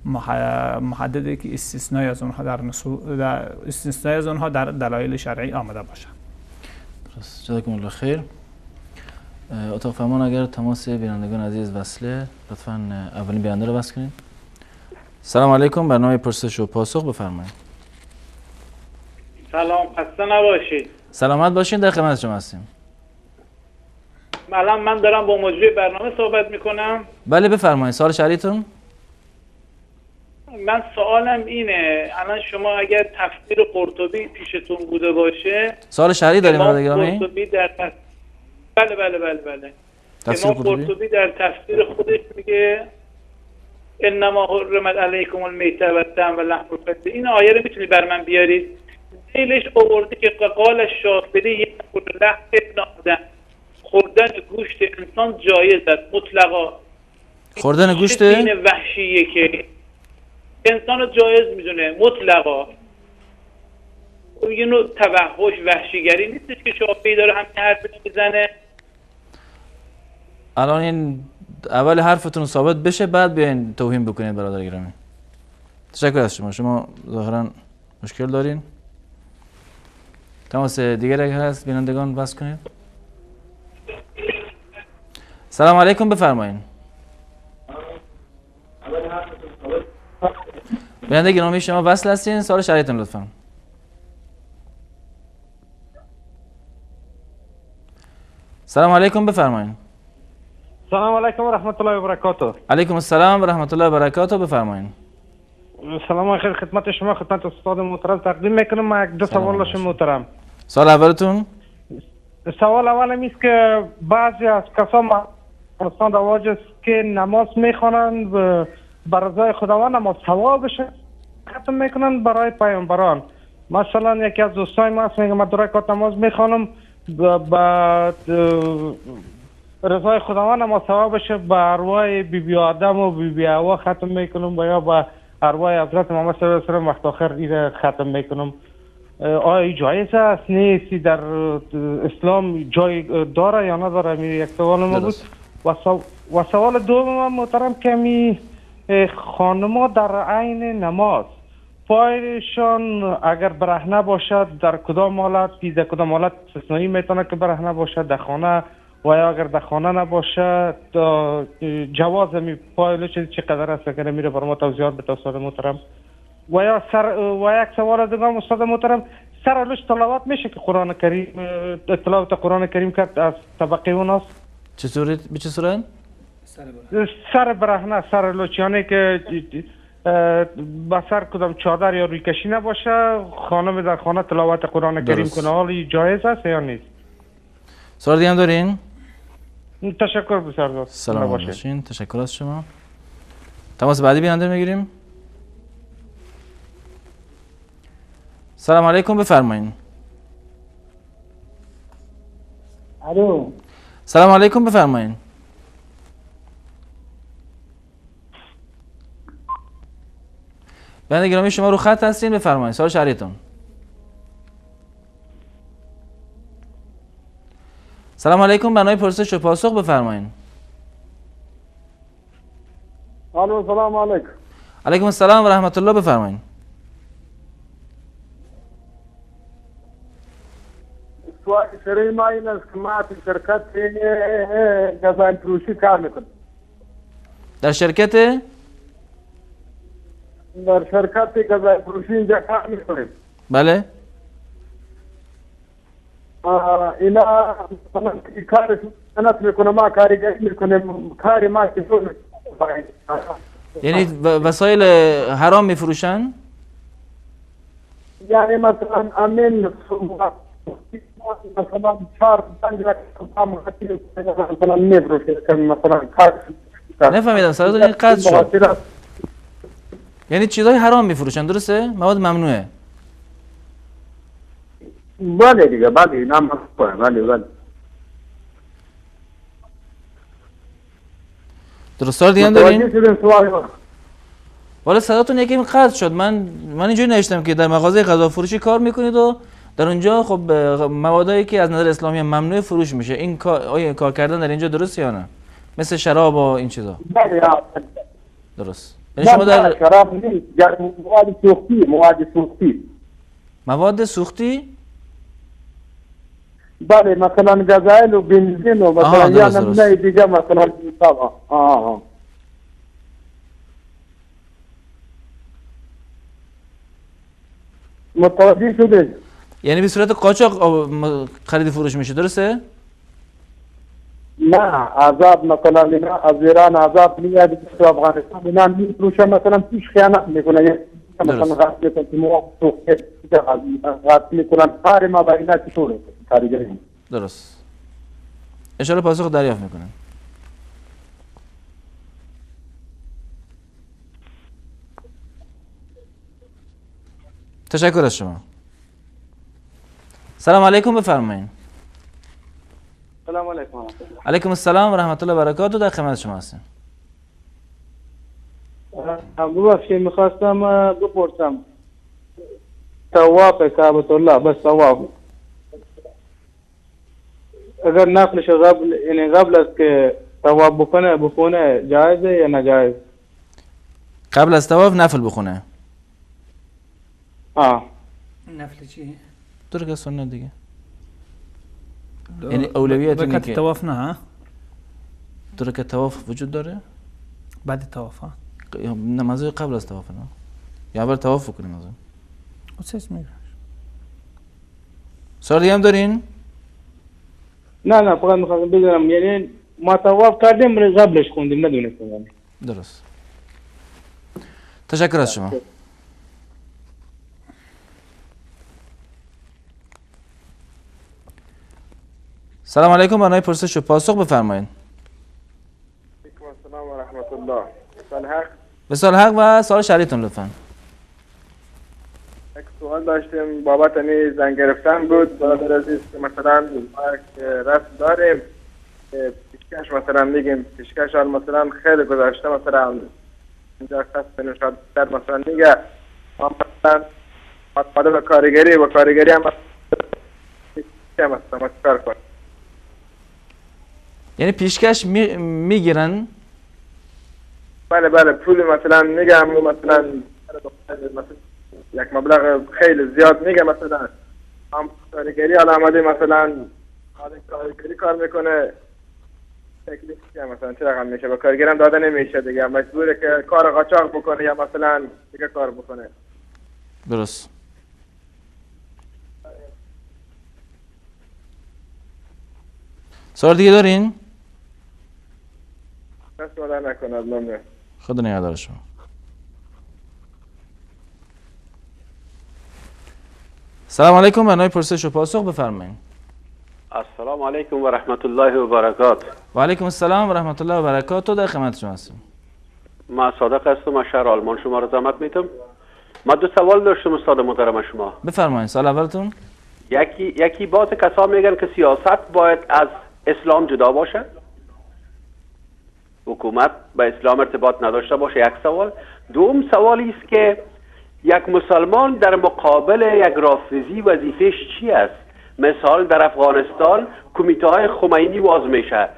محددی که استثنای از اونها در استثنای از اونها در دلایل شرعی آمده باشد. درست. جزاکم الله خیر. اتاق فرمان اگر تماس بینندگان عزیز وصله، لطفاً اولین بیننده رو وصل کنید. سلام علیکم، برنامه پرسش و پاسخ بفرمایید. سلام، خسته نباشید. سلامت باشین، در خدمت شما هستیم. الان من دارم با مجری برنامه صحبت میکنم. بله بفرمایید، سوال شرعیتون. من سوالم اینه، الان شما اگر تفسیر قرطبی پیشتون بوده باشه، سوال شرعی داریم برادر گرامی؟ قرطبی در بله بله بله بله. امام قرطبی در تفسیر خودش میگه انما حرمت علیکم المیته و الدم و لحم الخنزیر. این آیه رو میتونی بر من بیارید؟ ذیلش آورده که قال الشافعی یأکل لحم ابن آدم، خوردن گوشت انسان جایز است مطلقا. خوردن گوشت این وحشیه که انسان رو جایز میدونه مطلقا. یه نوع توحش وحشیگری نیستش که شافعی داره همین حرف میزنه؟ الان این اول حرفتون ثابت بشه بعد بیاین توهین بکنید برادر گرامی. تشکر از شما. شما ظاهرا مشکل دارین. تماس دیگر اگر هست بینندگان بس کنید. سلام علیکم، بفرمایین. بیننده گرامی شما وصل هستین، سوال شرعیتون لطفا. سلام علیکم، بفرمایین. سلام علیکم و رحمت الله و برکاته. علیکم السلام و رحمت الله و برکاته، بفرمایین. سلام خیر خدمت شما، خدمت استاد محترم تقدیم میکنم. من یک دو سوال داشتم محترم. سوال اولتون؟ سوال اول است که بعضی از کسان افغانستان رواج است که نماز میخوانند بر رضای خداوند، اما ثوابش ختم میکنند برای پیامبران. مثلا یکی از دوستای ما است، میگه من 2 رکعت نماز میخوانم با رضای خداوند، اما ثوابش به ارواح بی بی آدم و بی بی حوا ختم میکنم و یا به ارواح حضرت محمد صلی الله علیه و سلم وقت آخر ایره ختم میکنم. آیا جایز است؟ نیست؟ در اسلام جای داره یا نداره؟ یک سوال ما بود. و سوال دوم محترم که می خانما در عین نماز پایشان اگر برهنه باشد در کدام حالت، در کدام حالت استثنایی میتونه که برهنه باشد در خانه، و یا اگر در خانه نباشد جواز می پای چقدر است که میره بر ما توضیحات بده استاد محترم. و یا سر و یک سوال دیگه استاد محترم، سر لوش تلاوت میشه که قرآن کریم تلاوت قرآن کریم کرد از طبقه اوناست؟ چطوری؟ به چه صورت؟ سر برهنه، سر لوچ، یعنی که با سر کدام چادر یا رویکشی نباشه، خانم در خانه تلاوت قرآن کریم کنه، حالی جایز است یا نیست؟ سوال دیگه هم دارین؟ تشکر بسیار. سلام باشین. تشکر از شما. تماس بعدی بیننده میگیریم. سلام علیکم، بفرمایین. الو. سلام علیکم، بفرمایین. بنده گرامی شما رو خط هستین، بفرمایین سوال شرعیتون. سلام علیکم، بنای پرسش و پاسخ بفرمایین. الو، سلام علیکم. علیکم السلام و رحمت الله، بفرمایین. سوال شرعی ما این است که ما در شرکت غذای فروشی کار میکنیم. در شرکت؟ در شرکت غذای فروشی اینجا کار میکنیم. بله. اینا مثلا کار صنعت میکنه، ما کارگری میکنیم، کار ما چطور؟ یعنی وسایل حرام میفروشن؟ یعنی مثلا امین مثلا 4 5 رقم مثلا میفروشه، مثلا کار. نفهمیدم سوالتون قطع شد. یعنی چیزای حرام میفروشن، درسته؟ مواد ممنوعه. بله دیگه، بله اینا ممنوعه، بله بله. درست. سوال دیگه هم دارین؟ والا صداتون یکی قطع شد. من اینجوری نوشتم که در مغازه غذا فروشی کار میکنید و در اونجا خب موادایی که از نظر اسلامی ممنوع فروش میشه، این کار آیا کار کردن در اینجا درست یا نه؟ مثل شراب و این چیزا. بله درست. یعنی شما در شراب نیست، مواد سوختی، مواد سوختی. مواد سوختی؟ بله، مثلا گازوئیل و بنزین و مثلا یا نمونه دیگه مثلا. متوجه شده؟ یعنی به صورت قاچاق خرید فروش میشه، درسته؟ نه، عذاب مثلا اینا از ایران عذاب میاد تو افغانستان، اینا میفروشن مثلا توش خیانت میکنه، مثلا غصب میکنن، مواد سوخته غصب میکنن. کار ما با اینا چطوره؟ کارگری. درست. ان شاءالله پاسخ دریافت میکنن. تشکر از شما. سلام علیکم، بفرمایین. سلام علیکم. علیکم السلام و رحمت الله و برکاته، در خدمت شما هستیم. ببخشید میخواستم بپرسم طواف کعبة الله، بس طواف اگر نفلش قبل، یعنی قبل از که طواف بکنه بخونه جایزه یا ناجایز؟ قبل از طواف نفل بخونه. نفل چی؟ ترک سنت دیگه. یعنی اولویت اینه که طواف نه، ها؟ ترک طواف وجود داره؟ بعد طواف ها؟ نه، منظور قبل از طواف نه. یا اول طواف بکنیم منظور. چه میگه؟ سوال دیگه هم دارین؟ نه نه، فقط می‌خواستم بدونم یعنی ما طواف کردیم قبلش خوندیم ندونستم یعنی. درست. تشکر از شما. سلام علیکم، برنامه پرسش و پاسخ بفرمایید. علیکم السلام و رحمت الله. وصال حق. وصال حق و سوال شرعیتون لطفا. یک سوال داشتیم بابت زن گرفتن بود برادر عزیز، که مثلا ما رسم داریم پیشکش، مثلا میگیم پیشکش مثلا خیلی گذشته، مثلا اینجا 60 شاید در مثلا میگه مثلا مطالب کارگری و کارگری هم مثلا کار کنه، یعنی پیشکش میگیرن؟ بله بله، پول مثلا میگم مثلا یک مبلغ خیلی زیاد میگه، مثلا هم کارگری حالا آمده مثلا کارگری کار میکنه، تکلیف چیه مثلا چه رقم میشه؟ با کارگرم داده نمیشه دیگه، مجبوره که کار قاچاق بکنه یا مثلا دیگه کار بکنه. درست. سوال دیگه دارین؟ دست مادر نکنه، ممنون. خدا نگهدار شما. سلام علیکم، برنامه پرسش و پاسخ بفرمایید. السلام علیکم و رحمت الله و برکات. و علیکم السلام و رحمت الله و برکاته، در خدمت شما هستم. ما صادق هستم، از شهر آلمان شما را زحمت میتم. ما دو سوال داشتم استاد محترم شما. بفرمایید سوال اولتون. یکی باز کسا میگن که سیاست باید از اسلام جدا باشه، حکومت به اسلام ارتباط نداشته باشه، یک سوال. دوم سوالی است که یک مسلمان در مقابل یک رافضی وظیفه‌اش چی است؟ مثال در افغانستان کمیته های خمینی واز میشه،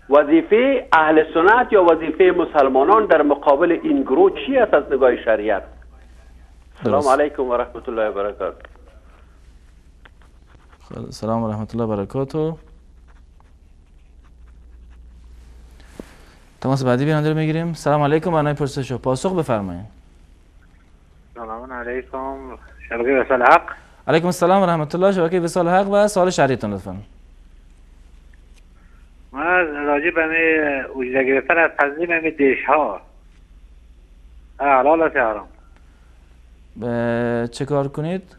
وظیفه اهل سنت یا وظیفه مسلمانان در مقابل این گروه چی است از نگاه شریعت؟ السلام علیکم و رحمت الله و برکاته. سلام و رحمت الله و برکاته. تماس بعدی بیننده رو میگیریم. سلام علیکم، برنامه پرسش و پاسخ بفرمایید. سلام علیکم، شبکه وصال حق. علیکم السلام و رحمت الله، شبکه وصال حق و سوال شرعیتون لطفا. ما راجع به اجازه گرفتن از تنظیم همین دیش ها حلال است یا حرام؟ چه کار کنید؟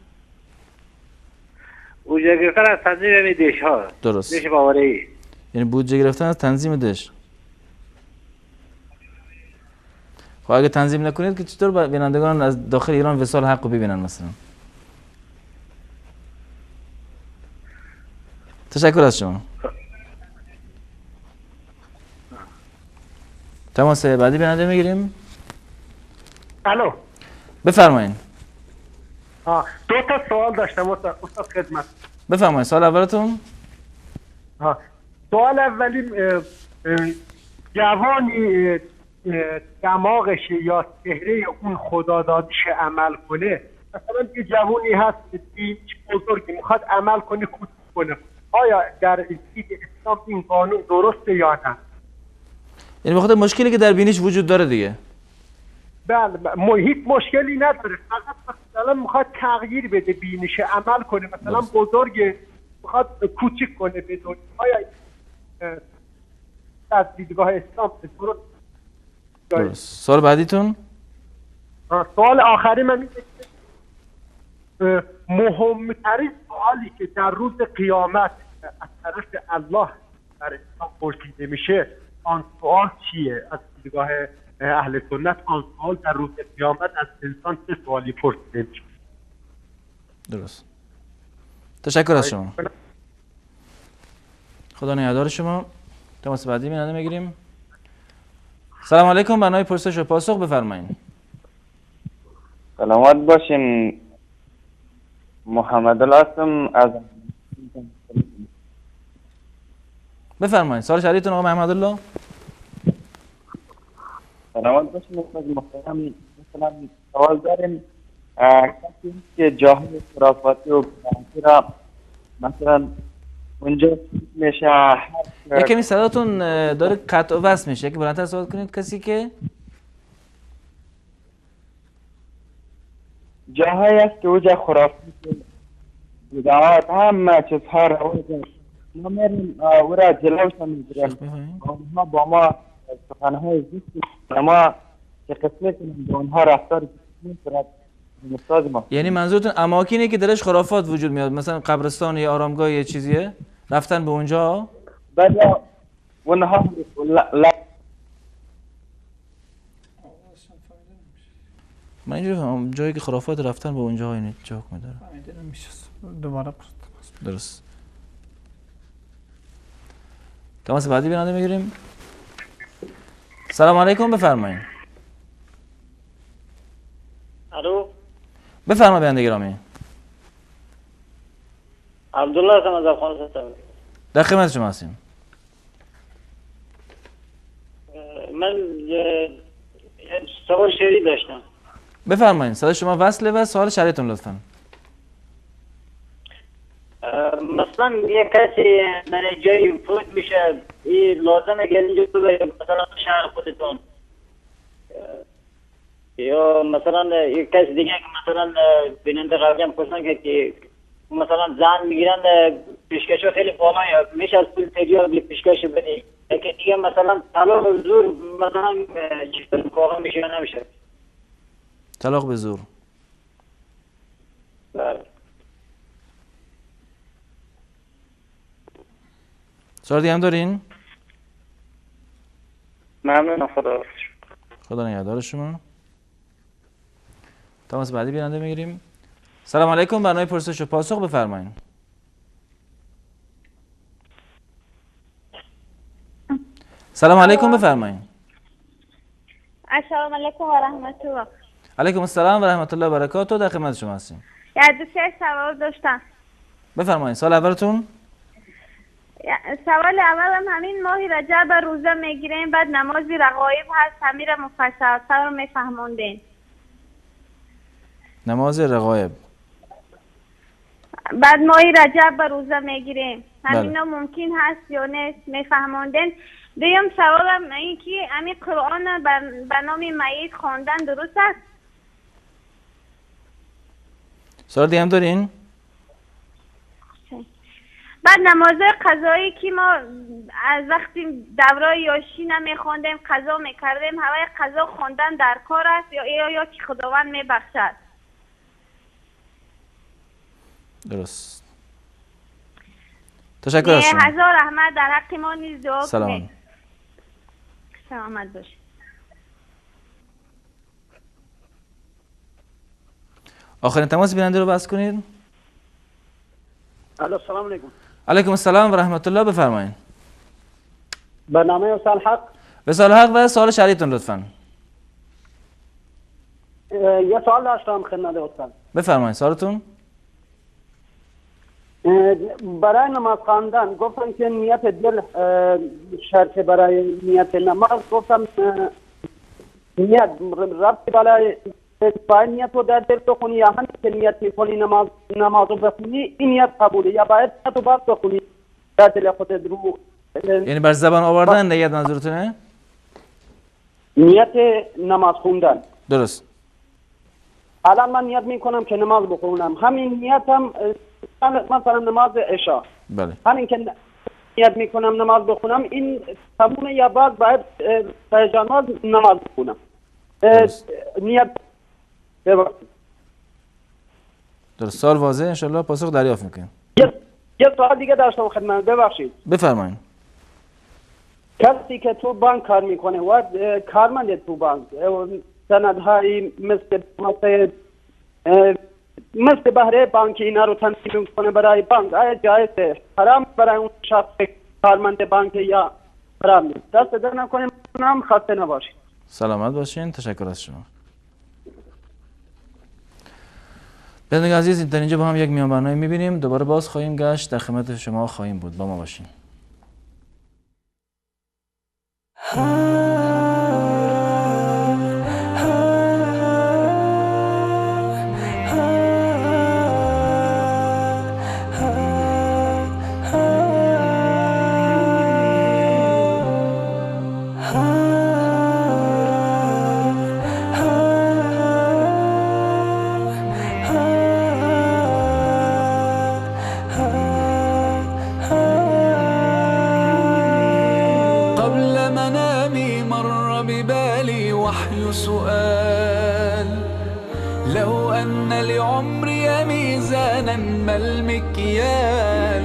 اجازه گرفتن از تنظیم همین دیش ها. درست. دیش باوری. یعنی بودجه گرفتن از تنظیم دیش. خب اگه تنظیم نکنید که چطور بینندگان از داخل ایران وصال حق رو ببینن مثلا؟ تشکر از شما. تماس بعدی بیننده میگیریم. الو، بفرمایید. دو تا سوال داشتم استاد خدمت. بفرمایید سوال اولتون. سوال اولیم، جوانی دماغش یا چهره اون خدادادش عمل کنه، مثلا یه جوانی هست هیچ بزرگی میخواد عمل کنه کوچیک کنه، آیا در دید اسلام این قانون درسته یا نه؟ یعنی بخاطر مشکلی که در بینیش وجود داره دیگه. بله، هیچ مشکلی نداره، فقط مثلا میخواد تغییر بده بینیش، عمل کنه، مثلا بزرگ میخواد کوچیک کنه بدون، آیا از دیدگاه اسلام درست؟ درست. سوال بعدیتون؟ سوال آخری من اینه که مهمترین سوالی که در روز قیامت از طرف الله بر انسان پرسیده میشه آن سوال چیه؟ از دیدگاه اهل سنت آن سوال در روز قیامت از انسان چه سوالی پرسیده میشه؟ درست. تشکر از شما. خدا نگهدار شما. تماس بعدی بیننده میگیریم. سلام علیکم، برنامه پرسش و پاسخ بفرمایید. سلامت باشین. محمد هستم از بفرمایید سوال شرعیتون آقا محمد الله. سلامت باشین استاد محترم. مثلا سوال داریم، کسی که جاهای خرافاتی و بدعتی را مثلا اونجا میشه، یکمی صداتون داره قطع و وصل میشه، یکی بلندتر صحبت کنید. کسی که جاهایی است که اوجا خرافات بدعات همه چیزها رواج است، ما میریم او را جلوش میگیریم، آنها با ما سخنهای زشت ما که قسمت کنیم با آنها رفتار می‌کنیم. یعنی منظورتون اماکنی که درش خرافات وجود میاد، مثلا قبرستان یا آرامگاه یا چیزیه، رفتن به اونجا؟ بله، اونها من اینجوری جایی که خرافات رفتن به اونجا اینه چه حکمی داره؟ دوباره درست. تماس بعدی بیننده میگیریم. سلام علیکم، بفرمایید. الو، بفرمایید بیننده گرامی. عبدالله هستم از افغانستان. در خدمت شما هستیم. من سوال شعری داشتم. بفرمایید، صدای شما وصله و سوال شعریتون لطفاً. مثلا یه کسی در جایی فوت میشه، این لازمه که اینجا ببریم مثلا شهر خودتون، یا مثلا یه کسی دیگه که مثلا بیننده قبلی هم پرسن که مثلا زن میگیرن پیشکش خیلی بالا میشه از پول تجار به پیشکش بدی، یکی دیگه مثلا طلاق به زور مثلا چیز واقع میشه یا نمیشه؟ طلاق به زور. بله. سوال دیگه هم دارین؟ ممنونم، خدا خدا نگهدار شما. تماس بعدی بیننده میگیریم. سلام علیکم، برنامه پرسش و پاسخ بفرمایید. سلام علیکم، بفرمایید. السلام علیکم و رحمت الله. علیکم السلام و رحمت الله و برکاته، در خدمت شما هستیم. یه دو سه سوال داشتم. بفرمایید، سوال اولتون. سوال اولم همین ماه رجب روزه میگیریم، بعد نماز رغایب هست، همین را مفصل رو میفهموندین. نماز رغایب بعد ماه رجب روزه میگیریم، همینا ممکن هست یا نیست میفهموندین. دویم سوالم این که همین قرآن به نام میت خواندن درست است؟ سوال دیگه هم دارین؟ بعد نماز قضایی که ما از وقتی دورای یاشین میخواندیم قضا میکردیم، هوای قضا خواندن در کار است یا که خداوند میبخشد؟ درست. تشکر از شما. هزار رحمت در حق ما نیز دعا سلام. سلامت باشید. آخرین تماس بیننده رو بس کنید. الو، السلام علیکم. علیکم السلام و رحمت الله، بفرمایید. برنامه وصال حق. وصال حق و سوال شریعتون لطفاً. یه سوال داشتم خدمت استاد. بفرمایید سوالتون. برای نماز خواندن گفتم که نیت دل شرط برای نیت نماز، گفتم نیت ربط برای باید نیت رو در دل بخونی یا همین که نیت میکنی نماز رو بخونی این نیت قبوله، یا باید نیت رو باید بخونی در دل خودت رو، یعنی بر زبان آوردن نیت منظورتونه؟ نیت نماز خوندن. درست. الان من نیت میکنم که نماز بخونم، همین نیتم مثلا نماز عشاء، بله، همین که نیت میکنم نماز بخونم این تمومه، یا باز باید نماز نماز بخونم؟ نیت. درست. سوال واضحه، انشالله پاسخ دریافت میکنیم. یه سوال دیگه داشتم خدمت، ببخشید. بفرمایید. کسی که تو بانک کار میکنه و کارمند تو بانک سندهای مثل بهره بانکی اینا رو تنظیم میکنه برای بانک، آیا جایزه حرام برای اون شخص کارمند بانک یا حرام نیست؟ دست در نکنه، هم خسته نباشید. سلامت باشین، تشکر از شما. بینندگان عزیز، در اینجا با هم یک میان برنامه میبینیم، دوباره باز خواهیم گشت، در خدمت شما خواهیم بود، با ما باشین. لعمري ميزانا ما المكيال،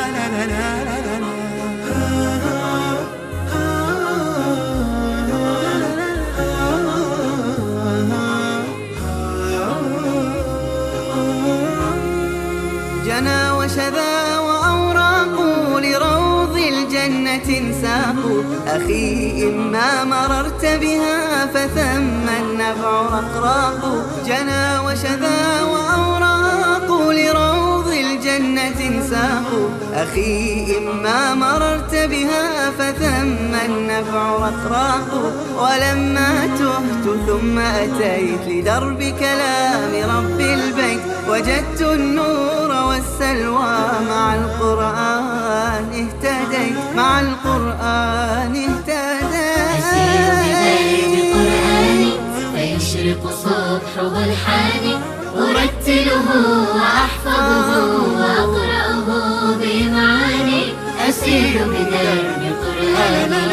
أخي إما مررت بها فثم النبع رقراق، جنى وشذا وأوراق لروض الجنة ساق. أخي إما مررت بها فثم النبع رقراق، ولما تهت ثم أتيت لدرب كلام رب البيت، وجدت النور والسلوى مع القرآن اهتديت، مع القرآن اهتديت. أسير بدرب قرآني فيشرق صبحه الحاني، أرتله وأحفظه وأقرأه بمعاني، أسير بدرب قرآني.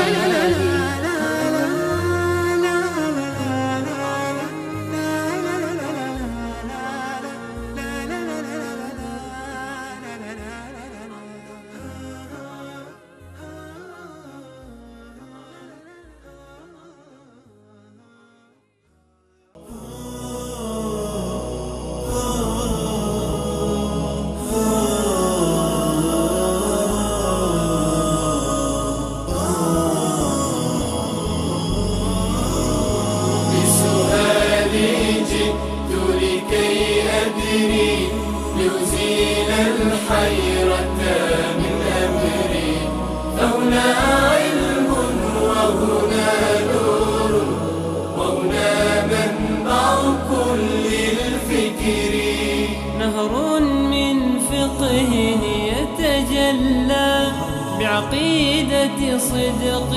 بعقيدة صدق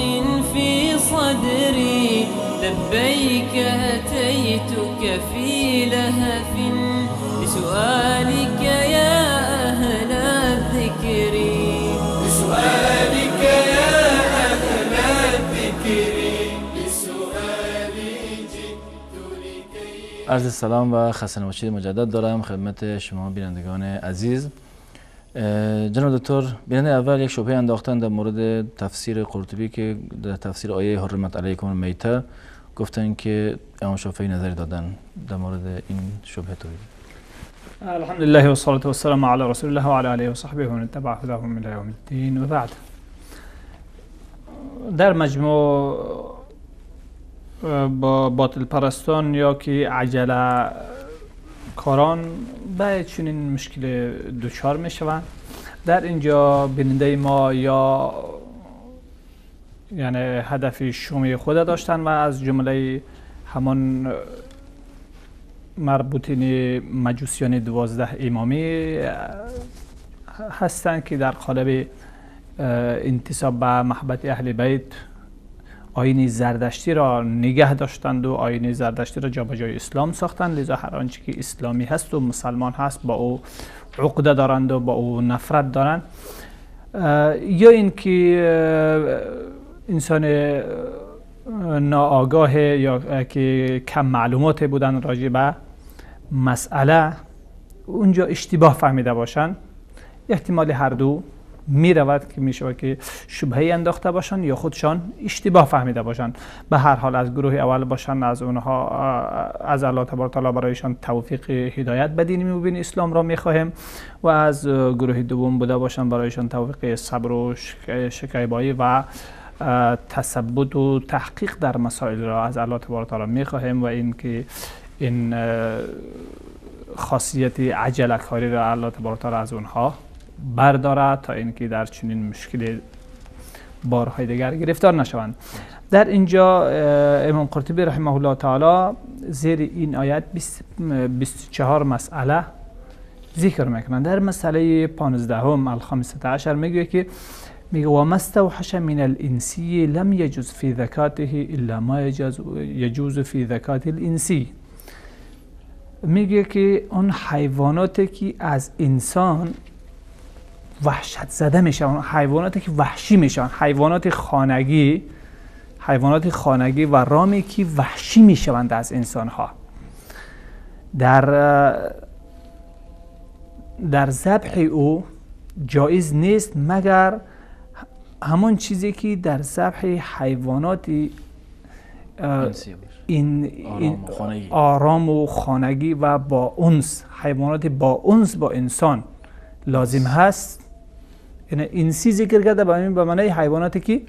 في صدري، لبيك أتيتك في لهف لسؤالك يا أهل الذكر، لسؤالك يا أهل الذكر، لسؤالي جئت لكي. عرض سلام و خسته نباشید مجدد دارم خدمت شما بینندگان عزیز. جناب دکتر، بیننده اول یک شبهه انداختن در مورد تفسیر قرطبی که در تفسیر آیه حرمت علیکم المیته گفتن که امام شافعی نظری دادن در مورد این شبهه توضیح. الحمد لله والصلاة والسلام على رسول الله وعلى آله وصحبه ومن اتبع هداهم إلى يوم الدين وبعد. در مجموع با باطل پرستان یا که عجله کاران به چنین مشکل دچار میشوند. در اینجا بیننده ما یا یعنی هدف شومی خود داشتن و از جمله همان مربوطین مجوسیان 12 امامی هستند که در قالب انتساب به محبت اهل بیت آیین زردشتی را نگه داشتند و آیین زردشتی را جابجای اسلام ساختند. لذا هر آنچه که اسلامی هست و مسلمان هست با او عقده دارند و با او نفرت دارند، یا اینکه انسان ناآگاه یا که کم معلومات بودن راجع به مسئله اونجا اشتباه فهمیده باشند. احتمال هر دو می رود که می شود که شبهه انداخته باشند یا خودشان اشتباه فهمیده باشند. به هر حال از گروه اول باشند، از اونها از الله تبارک تعالی برایشان توفیق هدایت به دین مبین اسلام را می خواهیم، و از گروه دوم بوده باشند برایشان توفیق صبر و شکیبایی و تثبت و تحقیق در مسائل را از الله تبارک تعالی می خواهیم، و اینکه این خاصیت عجله کاری را الله تبارک تعالی از اونها بردارد تا اینکه در چنین مشکل بارهای دیگر گرفتار نشوند. در اینجا امام قرطبی رحمه الله تعالی زیر این آیت 24 مسئله ذکر میکنند. در مسئله 15 الخامسة عشر میگه که میگه و ما استوحش من الانسی لم يجوز في ذکاته الا ما يجوز في ذکات الانسی. میگه که اون حیواناتی که از انسان وحشت زده میشن، حیواناتی که وحشی میشن، حیوانات خانگی و رامی که وحشی میشوند از انسانها، در ذبح او جایز نیست مگر همان چیزی که در ذبح حیوانات این آرام و خانگی و با انس، حیوانات با انس با انسان لازم هست، یعنی انسی ذکر کرده به معنای حیواناتی که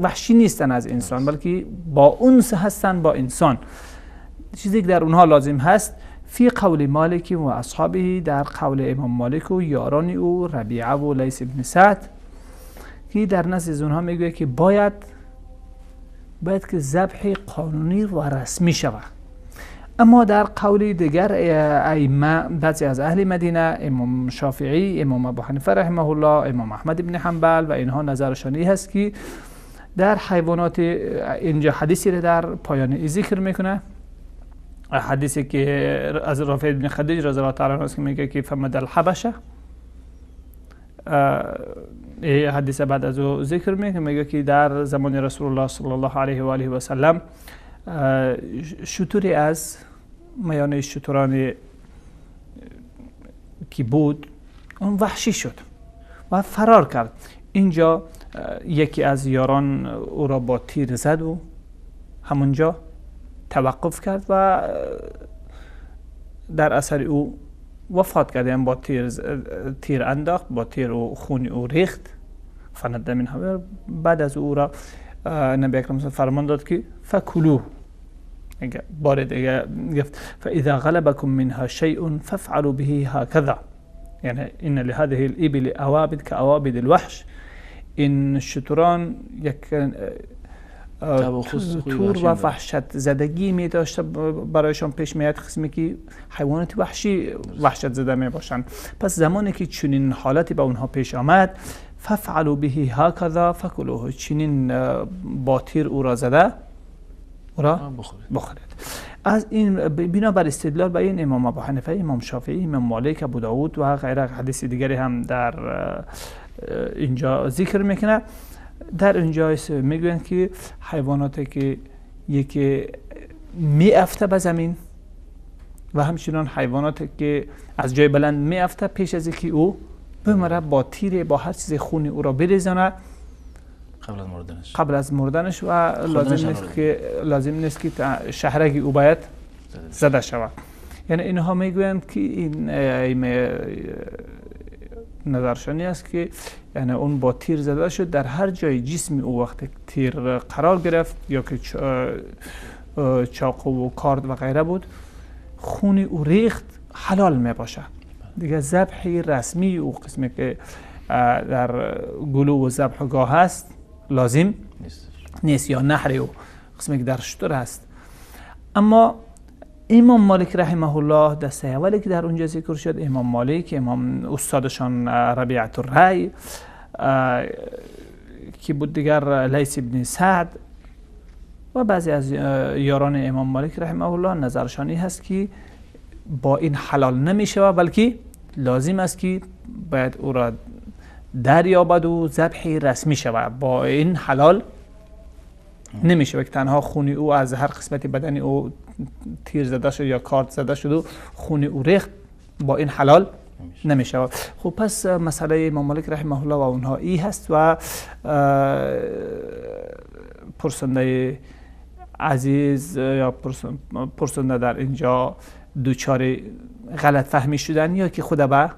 وحشی نیستن از انسان، بلکه با انس هستن با انسان. چیزی که در اونها لازم هست فی قول مالک و اصحابه، در قول امام مالک و یاران او ربیعه و لیث بن سعد، که در نزد اونها میگوید که باید که ذبح قانونی و رسمی شود. اما در قول دیگر ائمه، بعضی از اهل مدینه، امام شافعی، امام ابو حنیفه رحمه الله، امام احمد بن حنبل و اینها نظرشان این هست که در حیوانات، اینجا حدیثی را در پایان ذکر میکنه، حدیثی که از رافع بن خدیج رضی الله تعالی عنه است که میگه که فمد الحبشه، حدیث بعد از او ذکر میکنه، میگه که در زمان رسول الله صلی الله علیه و آله و سلم شتری از میان شتران که بود اون وحشی شد و فرار کرد. اینجا یکی از یاران او را با تیر زد و همونجا توقف کرد و در اثر او وفات کرد، یعنی با تیر انداخت، با تیر و خون او ریخت، فند من. بعد از او را نبی اکرم فرمان داد که فکلوه، بار دیگه گفت فاذا غلبكم منها شيء فافعلوا به هكذا، یعنی ان لهذه الابل اوابد كاوابد الوحش. این شتران یک تور و وحشت زدگی می داشته برایشان پیش میاد، قسمی که حیوانات وحشی وحشت زده می باشند. پس زمانی که چنین حالتی به اونها پیش آمد ففعلوا به هكذا فکلوه، چنین با تیر او را زده او را بخورید. از این بنابر استدلال به این امام ابو حنیفه، امام شافعی، امام مالک، ابو داود و غیره حدیث دیگری هم در اینجا ذکر میکنه. در اینجا میگویند که حیواناتی که یکی میافته به زمین و همچنان حیواناتی که از جای بلند میافته پیش از اینکه او بمره با تیر با هر چیز خون او را بریزانه قبل از مردنش و لازم نیست که شهرگ او باید زده شود. یعنی اینها میگویند که این نظرشانی است که یعنی اون با تیر زده شد، در هر جای جسم او وقت تیر قرار گرفت یا که چاقو و کارد و غیره بود، خون او ریخت، حلال می باشه دیگه. ذبح رسمی او قسمی که در گلو و ذبحگاه هست لازم نیست، یا نحر او قسمی که در شتر هست. اما امام مالک رحمه الله دسته اولی که در اونجا ذکر شد، امام مالک، امام استادشان ربیعه الرأی که بود، دیگر لیث بن سعد و بعضی از یاران امام مالک رحمه الله نظرشان این هست که با این حلال نمیشه، بلکه لازم است که باید او را دریابد و ذبح رسمی شود. با این حلال نمیشه که تنها خون او از هر قسمت بدن او تیر زده شد یا کارت زده شد و خون او ریخت، با این حلال نمیشه. خب پس مسئله امام مالک رحمه الله و اونها ای هست و پرسنده عزیز یا پرسنده در اینجا دوچار غلط فهمی شدن یا که خود به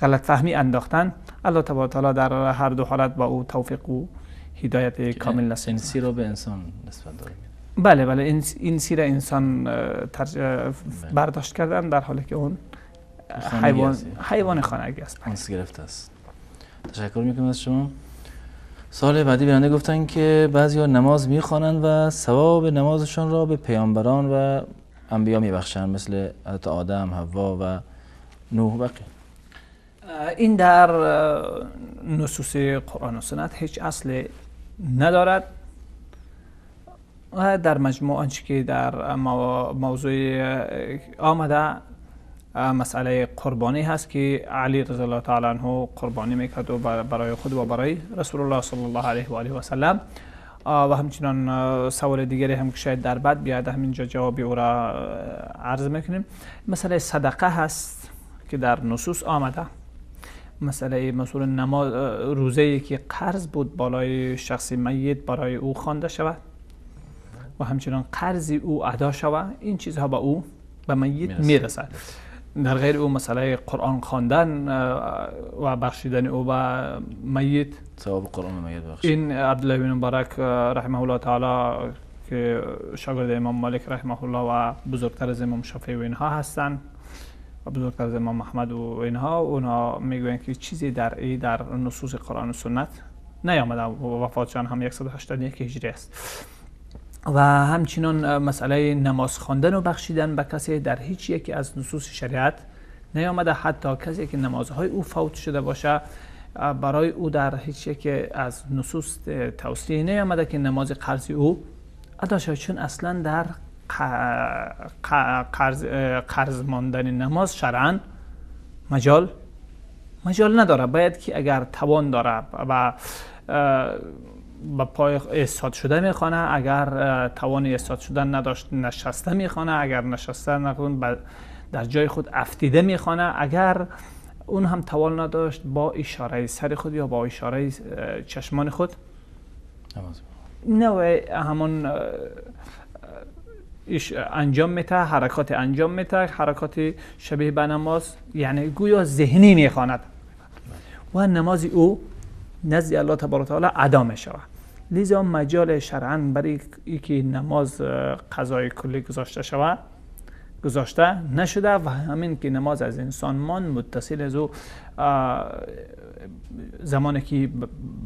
غلط فهمی انداختن. الله تبارک و تعالی در هر دو حالت با او توفیق و هدایت کامل نصیب. انسی را به انسان نسبت داره. بله بله، انسی را انسان برداشت کردن در حالی که اون حیوان خانگی است. انس گرفته است. تشکر میکنم از شما. سال بعدی بیننده گفتن که بعضیا نماز میخوانند و ثواب نمازشان را به پیامبران و انبیا میبخشند، مثل حضرت آدم، حوا و نوح و بقیه. این در نصوص قرآن و سنت هیچ اصل ندارد و در مجموع آنچه که در موضوع آمده مسئله قربانی هست که علی رضی الله تعالی عنه قربانی میکرد و برای خود و برای رسول الله صلی الله علیه و آله و سلم. و همچنان سوال دیگری هم که شاید در بعد بیاید همینجا جواب او را عرض میکنیم. مسئله صدقه هست که در نصوص آمده. مسئله مسئول نماز روزه‌ای که قرض بود بالای شخص میت برای او خوانده شود و همچنان قرض او ادا شود، این چیزها به او به میت میرسد. در غیر او مسئله قرآن خواندن و بخشیدن او به میت، ثواب قرآن به میت بخشید. این عبدالله بن مبارک رحمه الله تعالی که شاگرد امام مالک رحمه الله و بزرگتر از امام شافعی و اینها هستند و بزرگتر از امام احمد و اینها، اونها میگویند که چیزی در ای در نصوص قرآن و سنت نیامده و وفاتشان هم 181 هجری است. و همچنان مسئله نماز خواندن و بخشیدن به کسی در هیچ یکی از نصوص شریعت نیامده، حتی کسی که نمازهای او فوت شده باشه برای او در هیچ یکی از نصوص توصیه نیامده که نماز قرض او ادا شود، چون اصلا در قرض ماندن نماز شرعاً مجال نداره. باید که اگر توان داره و با پای ایستاد شده میخوانه، اگر توان ایستاد شدن نداشت نشسته میخوانه، اگر نشسته نخوند در جای خود افتیده میخوانه، اگر اون هم توان نداشت با اشاره سر خود یا با اشاره چشمان خود نوع همون انجام میده، حرکات انجام میده، حرکات شبیه به نماز، یعنی گویا ذهنی میخواند و نماز او نزد الله تبارک و تعالی ادا می شود. لذا مجال شرعاً برای اینکه نماز قضای کلی گذاشته شود گذاشته نشده و همین که نماز از انسان مان متصل از او زمانی که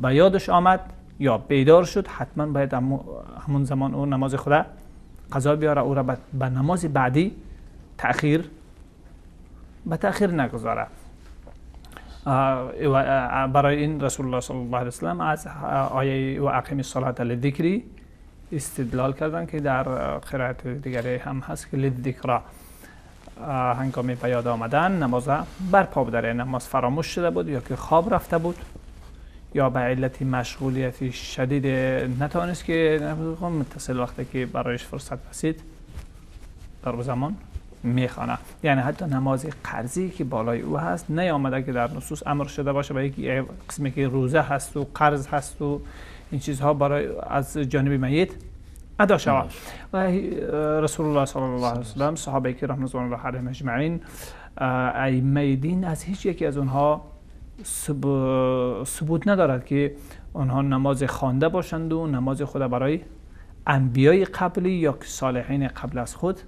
به یادش آمد یا بیدار شد حتما باید همون زمان او نماز خود قضا بیاره، او را به نماز بعدی تأخیر نگذاره. برای این رسول الله صلی الله علیه وسلم از آیه و اقیم الصلاة للذکری استدلال کردن که در قرائت دیگری هم هست که للذکر، هنگام به یاد آمدن نماز برپا بداره. نماز فراموش شده بود یا که خواب رفته بود یا به علت مشغولیت شدید نتوانست که متصل وقتی که برایش فرصت رسید در زمان میخوانه. یعنی حتی نماز قرضی که بالای او هست نیامده که در نصوص امر شده باشه و یکی قسمی که روزه هست و قرض هست و این چیزها برای از جانب میت ادا شود. و رسول الله صلی الله علیه و سلم، صحابه کرام رضوان الله علیهم اجمعین، ائمه دین، از هیچ یکی از اونها ثبوت ندارد که آنها نماز خوانده باشند و نماز خود برای انبیای قبلی یا صالحین قبل از خود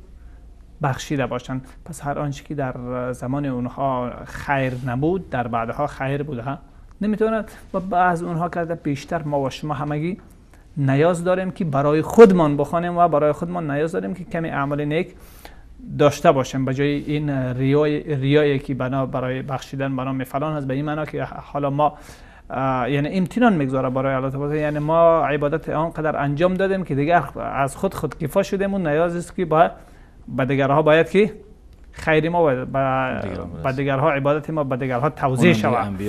بخشیده باشند. پس هر آنچه که در زمان اونها خیر نبود در بعدها خیر بوده نمیتواند. و از اونها کرده بیشتر ما و شما همگی نیاز داریم که برای خودمان بخوانیم و برای خودمان نیاز داریم که کمی اعمال نیک داشته باشیم، به جای این ریایی که بنا برای بخشیدن به نام فلان هست، به این معنا که حالا ما یعنی امتنان میگذاره برای الله تعالی، یعنی ما عبادت آنقدر انجام دادیم که دیگر از خود خودکفا شدیم و نیاز است که با دیگرها باید که خیر ما با دیگرها عبادت ما با دیگرها توزیع شود.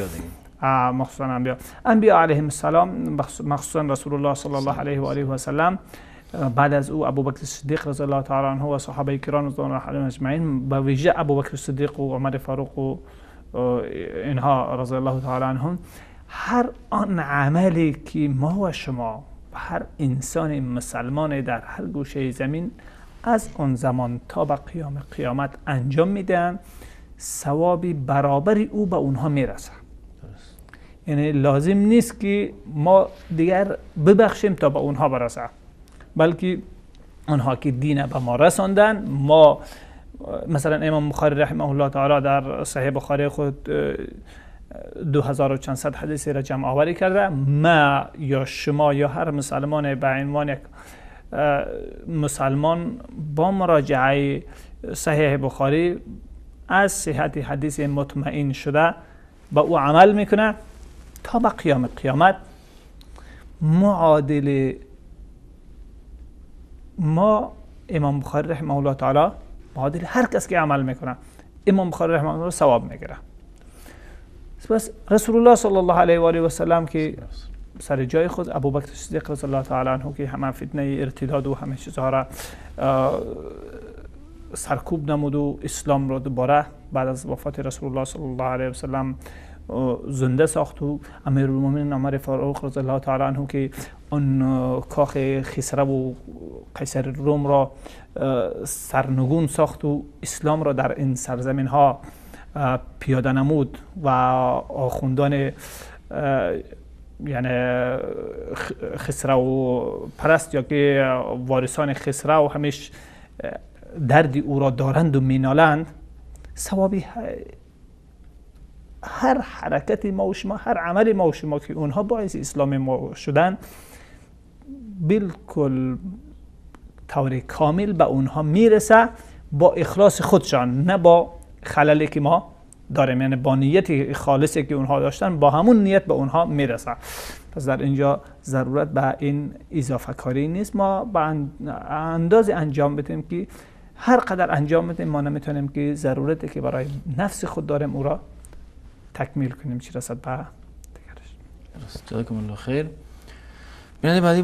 مخصوصا انبیا علیهم السلام، مخصوصا رسول الله صلی الله علیه و آله و سلم، بعد از او ابوبکر صدیق رضی الله تعالی عنه و صحابه کرام رضوان الله علیهم اجمعین، به ویژه ابوبکر صدیق و عمر فاروق و اینها رضی الله تعالی عنهم، هر آن عملی که ما و شما و هر انسان مسلمان در هر گوشه زمین از آن زمان تا به قیام قیامت انجام میدن، ثوابی برابر او به اونها میرسه. یعنی لازم نیست که ما دیگر ببخشیم تا به اونها برسه، بلکه آنها که دین به ما رساندن، ما مثلا امام بخاری رحمه الله تعالی در صحیح بخاری خود 2400 حدیث را جمع آوری کرده، ما یا شما یا هر مسلمان به عنوان یک مسلمان با مراجعه صحیح بخاری از صحت حدیث مطمئن شده با او عمل میکنه تا به قیام قیامت معادل ما امام بخاری رحمه الله تعالی، معادل هر کس که عمل میکنه امام بخاری رحمه الله ثواب میگیره. پس رسول الله صلی الله علیه و آله و سلم که سر جای خود، ابوبکر صدیق رضی الله تعالی عنه که همه فتنه ارتداد و همه چیزها را سرکوب نمود و اسلام را دوباره بعد از وفات رسول الله صلی الله علیه و سلم زنده ساخت، و امیرالمومنین عمر فاروق رضی الله تعالی عنه که آن کاخ خسرو و قیصر روم را سرنگون ساخت و اسلام را در این سرزمین ها پیاده نمود و آخوندان یعنی خسرو پرست یا که وارثان خسرو همیش درد او را دارند و مینالند، ثوابی هر حرکت ما و شما، هر عمل ما و شما که اونها باعث اسلام ما شدن، بالکل طور کامل به اونها میرسه با اخلاص خودشان، نه با خللی که ما داریم، یعنی با نیت خالصی که اونها داشتن با همون نیت به اونها میرسه. پس در اینجا ضرورت به این اضافه کاری نیست. ما به اندازه انجام بدیم که هر قدر انجام بدیم ما نمیتونیم که ضرورتی که برای نفس خود داریم او را تکمیل کنیم، چی رسد به دیگرش. جزاکم الله خیر. بیننده بعدی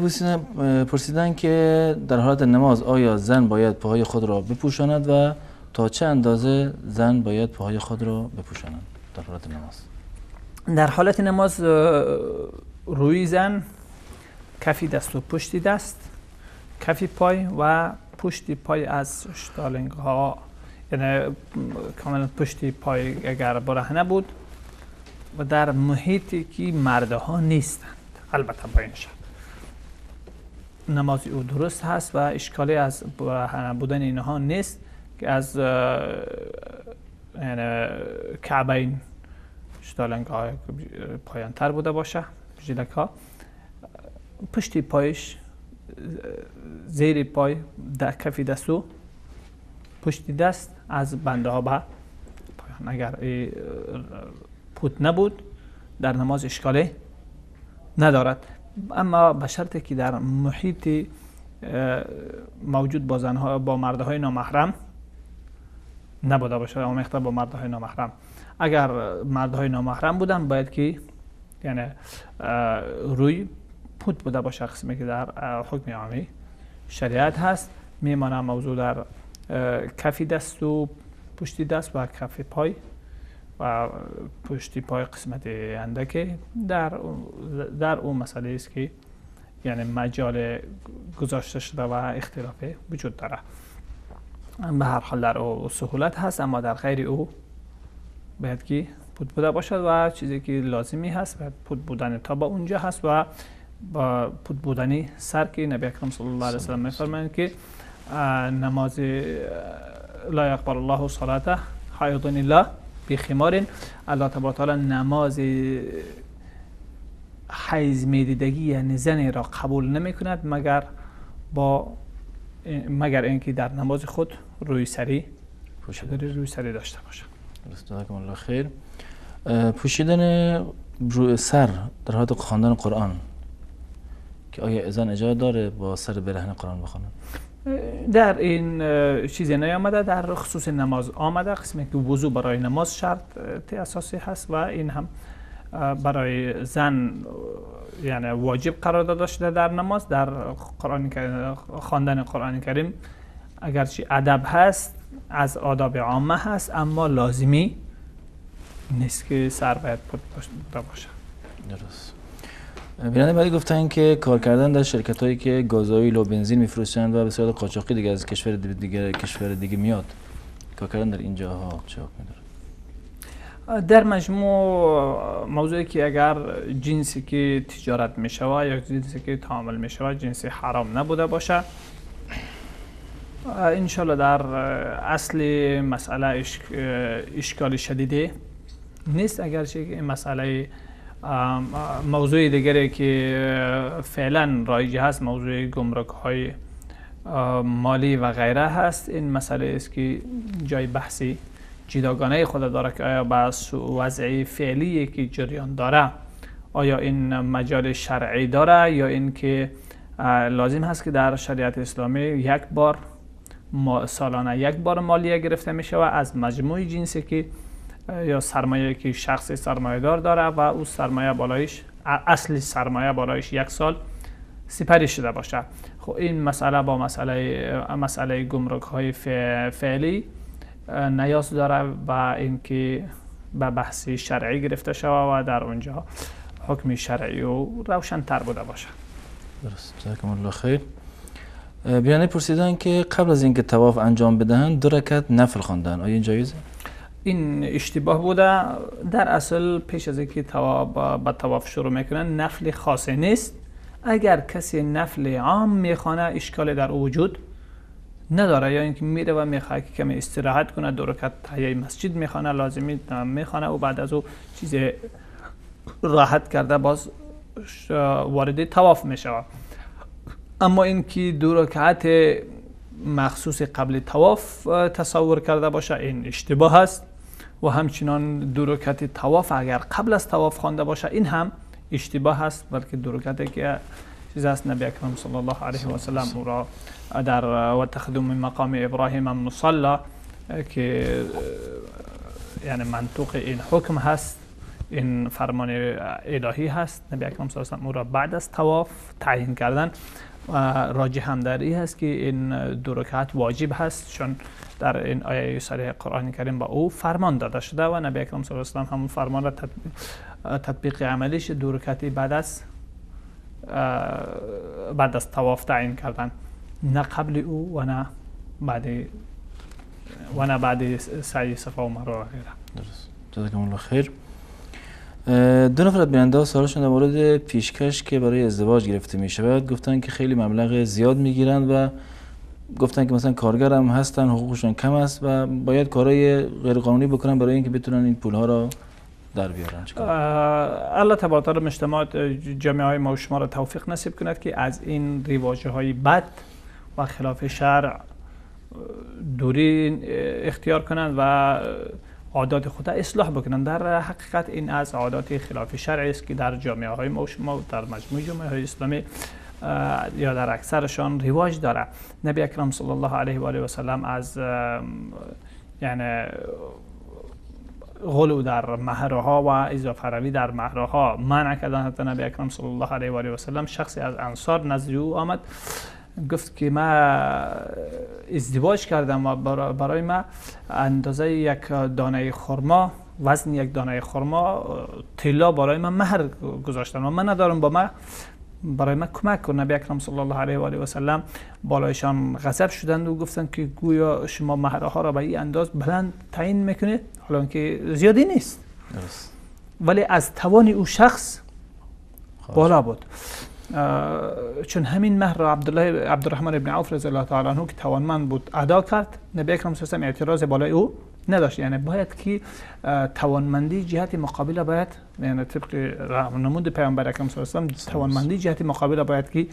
پرسیدن که در حالت نماز آیا زن باید پاهای خود را بپوشاند و تا چه اندازه زن باید پاهای خود را بپوشاند در حالت نماز؟ در حالت نماز روی زن کفی دست و پشتی دست، کفی پای و پشتی پای از شتالنگ ها، یعنی کاملا پشتی پای اگر برهنه بود و در محیطی که مردها نیستند، البته با این شرط نماز او درست هست و اشکالی از برهنه بودن اینها نیست که از یعنی کعبین شتالنگ های پایان تر بوده باشه، ژیلک ها پشتی پایش، زیر پای، کفی دست و پشتی دست از بنده ها به پایان. اگر پوت نبود در نماز اشکالی ندارد، اما به شرطی که در محیط موجود با زنها، با مردهای نامحرم نبوده باشه، آمیخته با مردهای نامحرم. اگر مردهای نامحرم بودن باید که یعنی روی پوت بوده باشه، قسمی که در حکم عامی شریعت هست. میمانه موضوع در کفی دست و پشتی دست و کف پای و پشتی پای قسمت اندکه در اون مسئله است که یعنی مجال گذاشته شده و اختلاف وجود داره. به هر حال در او سهولت هست، اما در غیر او باید که پود بوده باشد و چیزی که لازمی هست باید پود بودن تا با اونجا هست و با پود بودن سر که نبی اکرم صلی الله علیه وسلم میفرمایند که نماز لا یقبل الله صلاته حائض الا بخمار، الله تبارک تعالی نماز حیض میدیدگی یعنی زنی را قبول نمی کند مگر اینکه در نماز خود روی سری روی سری داشته باشه. جزاکم الله خیر. پوشیدن روی سر در حالت خواندن قرآن که آیا زن اجازه داره با سر برهنه قرآن بخواند؟ در این چیزی نیامده، در خصوص نماز آمده، قسمی که وضو برای نماز شرط اساسی هست و این هم برای زن یعنی واجب قرار داده شده در نماز. در قرآن خواندن قرآن کریم اگرچه ادب هست، از آداب عامه هست، اما لازمی نیست که سر باید بوده باشه. درست. بیننده بعدی گفتن که کار کردن در شرکت هایی که گازوئیل و بنزین میفروشند و به صورت قاچاقی دیگه از کشور دیگه میاد، کار کردن در اینجاها چه حکمی داره؟ در مجموع موضوعی که اگر جنسی که تجارت میشود یا جنسی که تعامل میشود جنسی حرام نبوده باشه، انشالله در اصل مسئله اشکال شدیدی نیست. اگرچه این مسئله موضوع دیگری که فعلا رایج هست موضوع گمرک های مالی و غیره هست، این مسئله است که جای بحثی جداگانه خود داره که آیا به وضع فعلی که جریان داره آیا این مجال شرعی داره یا اینکه لازم هست که در شریعت اسلامی یک بار سالانه یک بار مالیه گرفته می شود از مجموع جنسی که یا سرمایه که شخص سرمایه دار داره و او سرمایه بالایش اصل سرمایه بالایش یک سال سپری شده باشه. خب این مسئله با مسئله گمرک های فعلی نیاز داره و اینکه به بحث شرعی گرفته شود و در اونجا حکم شرعی و روشن تر بوده باشه. درست. جزاکم الله خیر. بیننده پرسیدن که قبل از اینکه طواف انجام بدهند 2 رکعت نفل خواندن، آیا این جایزه؟ این اشتباه بوده. در اصل پیش از اینکه به طواف شروع میکنن نفل خاصی نیست. اگر کسی نفل عام میخوانه اشکال در او وجود نداره، یا اینکه میره و میخواد که کمی استراحت کنه 2 رکعت تحیه مسجد میخوانه، لازمی میخوانه و بعد از او چیز راحت کرده باز وارد طواف میشود. اما اینکه 2 رکعت مخصوص قبل طواف تصور کرده باشه این اشتباه است، و همچنان 2 رکعت طواف اگر قبل از طواف خوانده باشه این هم اشتباه است، بلکه 2 رکعت که چیز است نبی اکرم صلی الله علیه و سلم او را در و تخدم مقام ابراهیم مصلی که یعنی منطوق این حکم هست، این فرمان الهی هست، نبی اکرم صلی الله علیه و سلم او را بعد از طواف تعیین کردن. و راجح هم در این هست که این 2 رکعت واجب هست، چون در این آیه صریح قرآن کریم با او فرمان داده شده و نبی اکرم صلی الله علیه و سلم همون فرمان را تطبیق عملیش 2 رکعتی بعد از طواف تعیین کردن، نه قبل او و نه بعد سعی صفا و مروه و غیره. درست، جزاکم الله خیر. 2 نفر از بیننده ها سوالشون در مورد پیشکش که برای ازدواج گرفته می شود گفتن که خیلی مبلغ زیاد میگیرند و گفتن که مثلا کارگر هم هستن، حقوقشون کم است و باید کارهای غیرقانونی بکنن برای اینکه بتونن این پولها را در بیارن. الله تبارک و تعالی مجتمعات جامعه های ما و شما را توفیق نصیب کند که از این رواج های بد و خلاف شرع دوری اختیار کنند و عادات خود اصلاح بکنند. در حقیقت این از عادات خلاف شرع است که در جامعه های ما و شما در مجموع جامعه های اسلامی یا در اکثرشان رواج داره. نبی اکرم صلی الله علیه و آله و سلم از یعنی غلو در مهرها و اضافه روی در مهرها منع کردن. حتی نبی اکرم صلی الله علیه و آله و سلم شخصی از انصار نزد او آمد، گفت که من ازدواج کردم و برای من اندازه یک دانه خرما، وزن یک دانه خرما طلا برای من مهر گذاشتن و من ندارم، با من برای من کمک کن. نبی اکرم صلی الله علیه و آله و سلم بالایشان غضب شدند و گفتند که گویا شما مهرها را به این انداز بلند تعیین میکنید، حالا که زیادی نیست، درست، ولی از توان او شخص بالا بود. چون همین مهر را عبدالرحمن ابن عوف رضی الله تعالی عنه که توانمند بود ادا کرد، نبی اکرم صلی الله علیه و اعتراض بالای او نداشت. یعنی باید که توانمندی جهت مقابله باید، یعنی طبق نمود پیامبر اکرم صلی الله علیه و سلم، توانمندی جهت مقابله باید که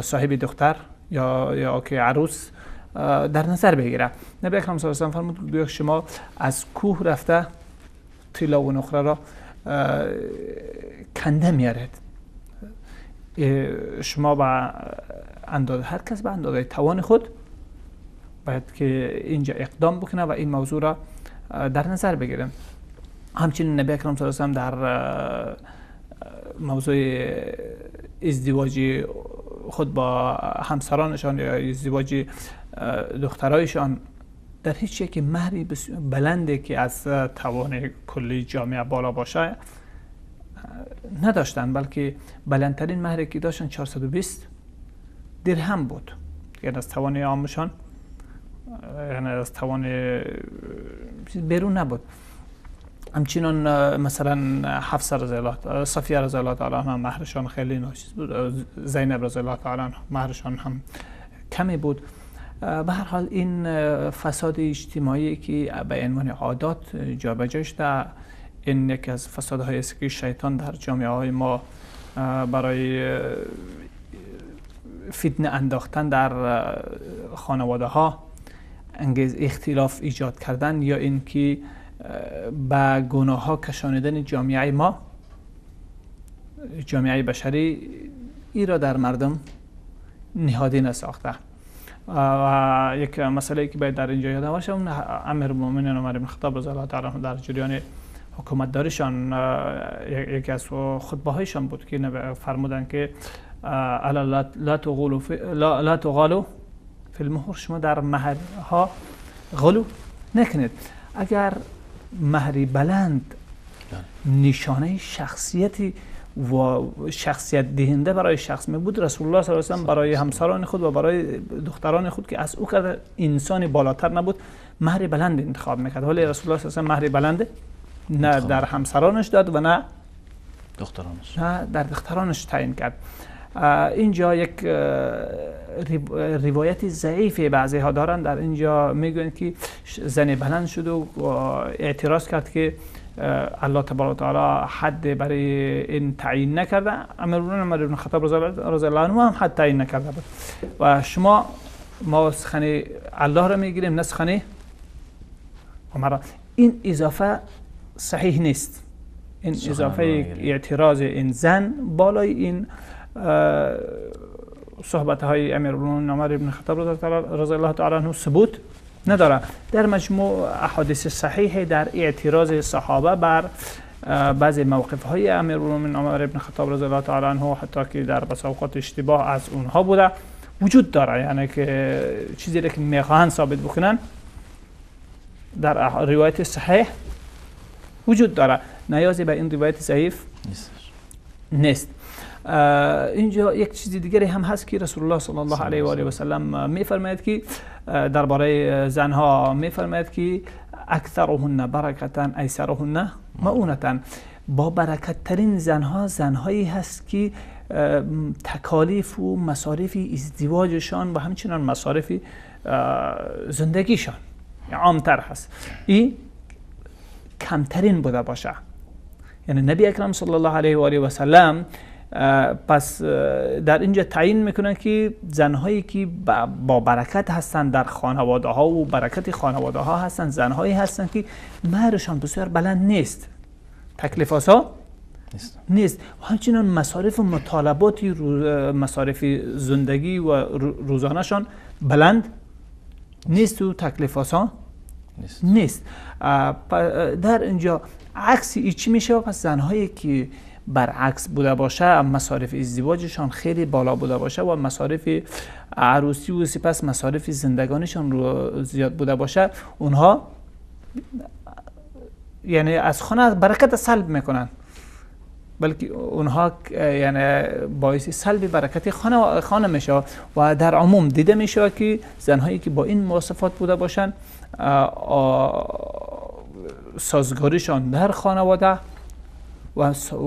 صاحب دختر یا که عروس در نظر بگیره. نبی اکرم صلی الله علیه و سلم فرمود گویا شما از کوه رفته طلا و نقره را کنده میارید، شما با اندازه هر کس به اندازه توان خود باید که اینجا اقدام بکنه و این موضوع را در نظر بگیریم. همچنین نبی اکرم صلی الله علیه و سلم در موضوع ازدواج خود با همسرانشان یا ازدواج دخترایشان در هیچ یک مهری بلندی که از توان کلی جامعه بالا باشه نداشتن، بلکه بلندترین مهری که داشتن 420 درهم بود، یعنی از توان عامشان، یعنی از توان بیرون نبود. همچنین مثلا حفصه رضی الله، صفیه رضی الله تعالی عنها مهرشان خیلی ناچیز بود، زینب رضی الله تعالی عنها مهرشان هم کمی بود. به هر حال این فساد اجتماعی که به عنوان عادات جابجا شده، این یکی از فسادهای است که شیطان در جامعه های ما برای فتنه انداختن در خانواده ها، انگیز اختلاف ایجاد کردن یا اینکه به گناه ها کشانیدن جامعه ما، جامعه بشری، ای را در مردم نهادی نساخته. و یک مسئله که باید در اینجا یادآور شوم، امیرالمومنین عمر بن خطاب رضی الله تعالی عنه در جریان حکومتداریشان یکی از خطبه هایشان بود که فرمودند که الا لا تغالو فی المهر، شما در مهرها غلو نکنید. اگر مهری بلند نشانه شخصیت و شخصیت دهنده برای شخص می بود، رسول الله صلی الله علیه و سلم برای همسران خود و برای دختران خود که از او کرده انسان بالاتر نبود مهر بلند انتخاب میکرد. ولی رسول الله صلی الله علیه و سلم مهر بلند نه در همسرانش داد و نه دخترانش، نه در دخترانش تعیین کرد. اینجا یک روایت ضعیف بعضی ها دارن، در اینجا میگویند که زن بلند شد و اعتراض کرد که الله تبارک و تعالی حد برای این تعیین نکرده. عمر بن خطاب رضی الله عنه هم حد تعیین نکرده بود و شما ما سخن الله را میگیریم نه سخن عمر. این اضافه صحیح نیست، این اضافه اعتراض این زن بالای این صحبت های امیرالمومنین عمر بن خطاب رضی الله تعالی عنه ثبوت نداره. در مجموع احادیث صحیح در اعتراض صحابه بر بعضی موقف های امیرالمومنین عمر بن خطاب رضی الله تعالی عنه حتی که در بسا اوقات اشتباه از اونها بوده وجود داره، یعنی که چیزی که میخواهند ثابت بکنن در روایت صحیح وجود داره، نیازی به این روایت ضعیف نیست. اینجا یک چیز دیگری هم هست که رسول الله صلی الله علیه و آله و سلم میفرماید که درباره زنها میفرماید که اکثرهن برکتا ایسرهن مؤونتا. با برکت ترین زنها زنهایی هست که تکالیف و مصارف ازدواجشان و همچنان مصارف زندگیشان عامتر هست، این کمترین بوده باشه. یعنی نبی اکرم صلی الله علیه و آله و سلم پس در اینجا تعیین میکنن که زنهایی که با برکت هستند در خانواده ها و برکت خانواده ها هستند، زنهایی هستند که مهرشان بسیار بلند نیست، تکلیف آسا نیست و همچنین مصارف و مطالبات مصارف زندگی و روزانهشان بلند نیست و تکلیف آسا نیست. در اینجا عکس ای چی میشه؟ پس زنهایی که برعکس بوده باشه، مصارف ازدواجشان خیلی بالا بوده باشه و مصارف عروسی و سپس مصارف زندگانشان رو زیاد بوده باشه، اونها یعنی از خانه برکت سلب میکنن، بلکه اونها یعنی باعث سلب برکت خانه میشه. و در عموم دیده میشه که زنهایی که با این مواصفات بوده باشن سازگاریشان در خانواده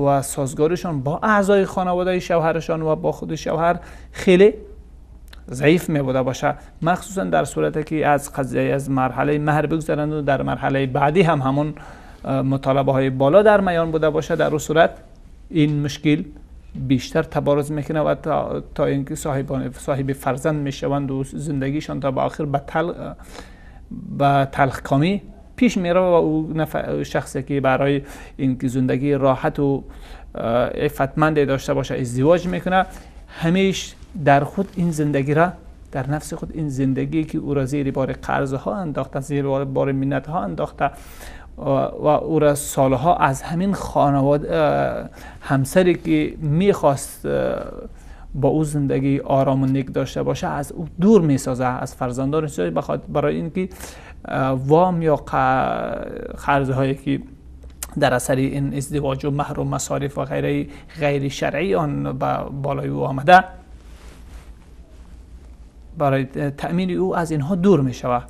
و سازگاریشان با اعضای خانواده شوهرشان و با خود شوهر خیلی ضعیف می بوده باشه، مخصوصا در صورتی که از قضیه از مرحله مهر بگذرند و در مرحله بعدی هم همون مطالبه های بالا در میان بوده باشه. در اون صورت این مشکل بیشتر تبارز میکنه و تا اینکه صاحب فرزند میشوند و زندگیشان تا به آخر به تلخکامی پیش میره و او شخصی که برای اینکه زندگی راحت و عفتمند داشته باشه ازدواج میکنه، همیش در خود این زندگی را در نفس خود این زندگی که او را زیر بار قرض ها انداخته، زیر بار منت ها انداخته و او را سالها از همین خانواده همسری که میخواست با او زندگی آرام و نیک داشته باشه از او دور میسازه، از فرزندانش برای اینکه وام یا قرض هایی که در اثر این ازدواج و مهر و مصارف و غیره غیر شرعی آن بالای او آمده، برای تأمین او از اینها دور می شود.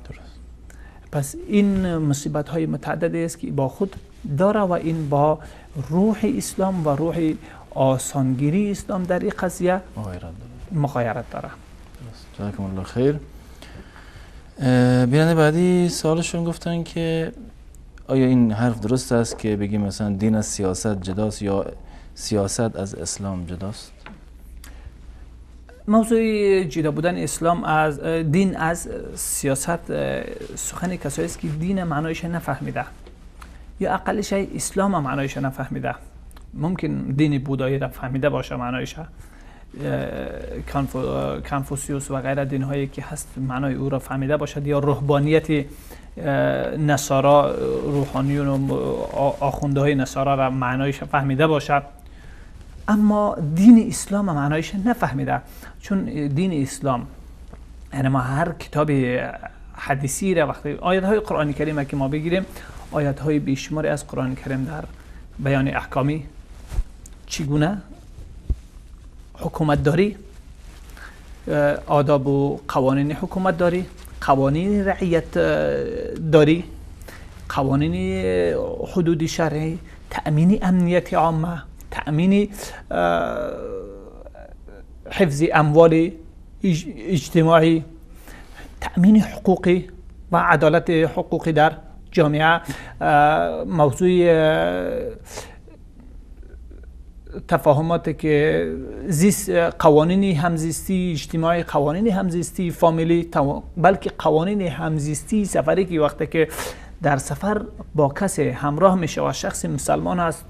پس این مصیبت های متعددی است که با خود داره و این با روح اسلام و روح آسانگیری اسلام در این قضیه مغایرت داره. جزاکم الله خیر. بیننده بعدی سوالشون گفتن که آیا این حرف درست است که بگیم مثلا دین از سیاست جداست یا سیاست از اسلام جداست؟ موضوع جدا بودن اسلام از دین از سیاست سخن کسایی است که دین معنایش نفهمیده یا اقل شی اسلام معنایش نفهمیده. ممکن دین بودایی را فهمیده باشه معنایش، کنفوسیوس و غیره دین هایی که هست معنای او را فهمیده باشد، یا رهبانیت نصارا، روحانیون و آخونده های نصارا را معنایش فهمیده باشد، اما دین اسلام معنایش نفهمیده. چون دین اسلام یعنی ما هر کتاب حدیثی را وقتی آیت های قرآن کریم که ما بگیریم، آیت های بیشماری از قرآن کریم در بیان احکامی چگونه حکومت داری، آداب و قوانین حکومت داری، قوانین رعیت داری، قوانین حدود شرعی، تأمین امنیت عامه، تأمین حفظ اموال اجتماعی، تأمین حقوقی و عدالت حقوقی در جامعه، موضوع تفاهمات که زیست، قوانین همزیستی اجتماعی، قوانین همزیستی فامیلی، بلکه قوانین همزیستی سفری که وقتی که در سفر با کسی همراه میشه و شخص مسلمان است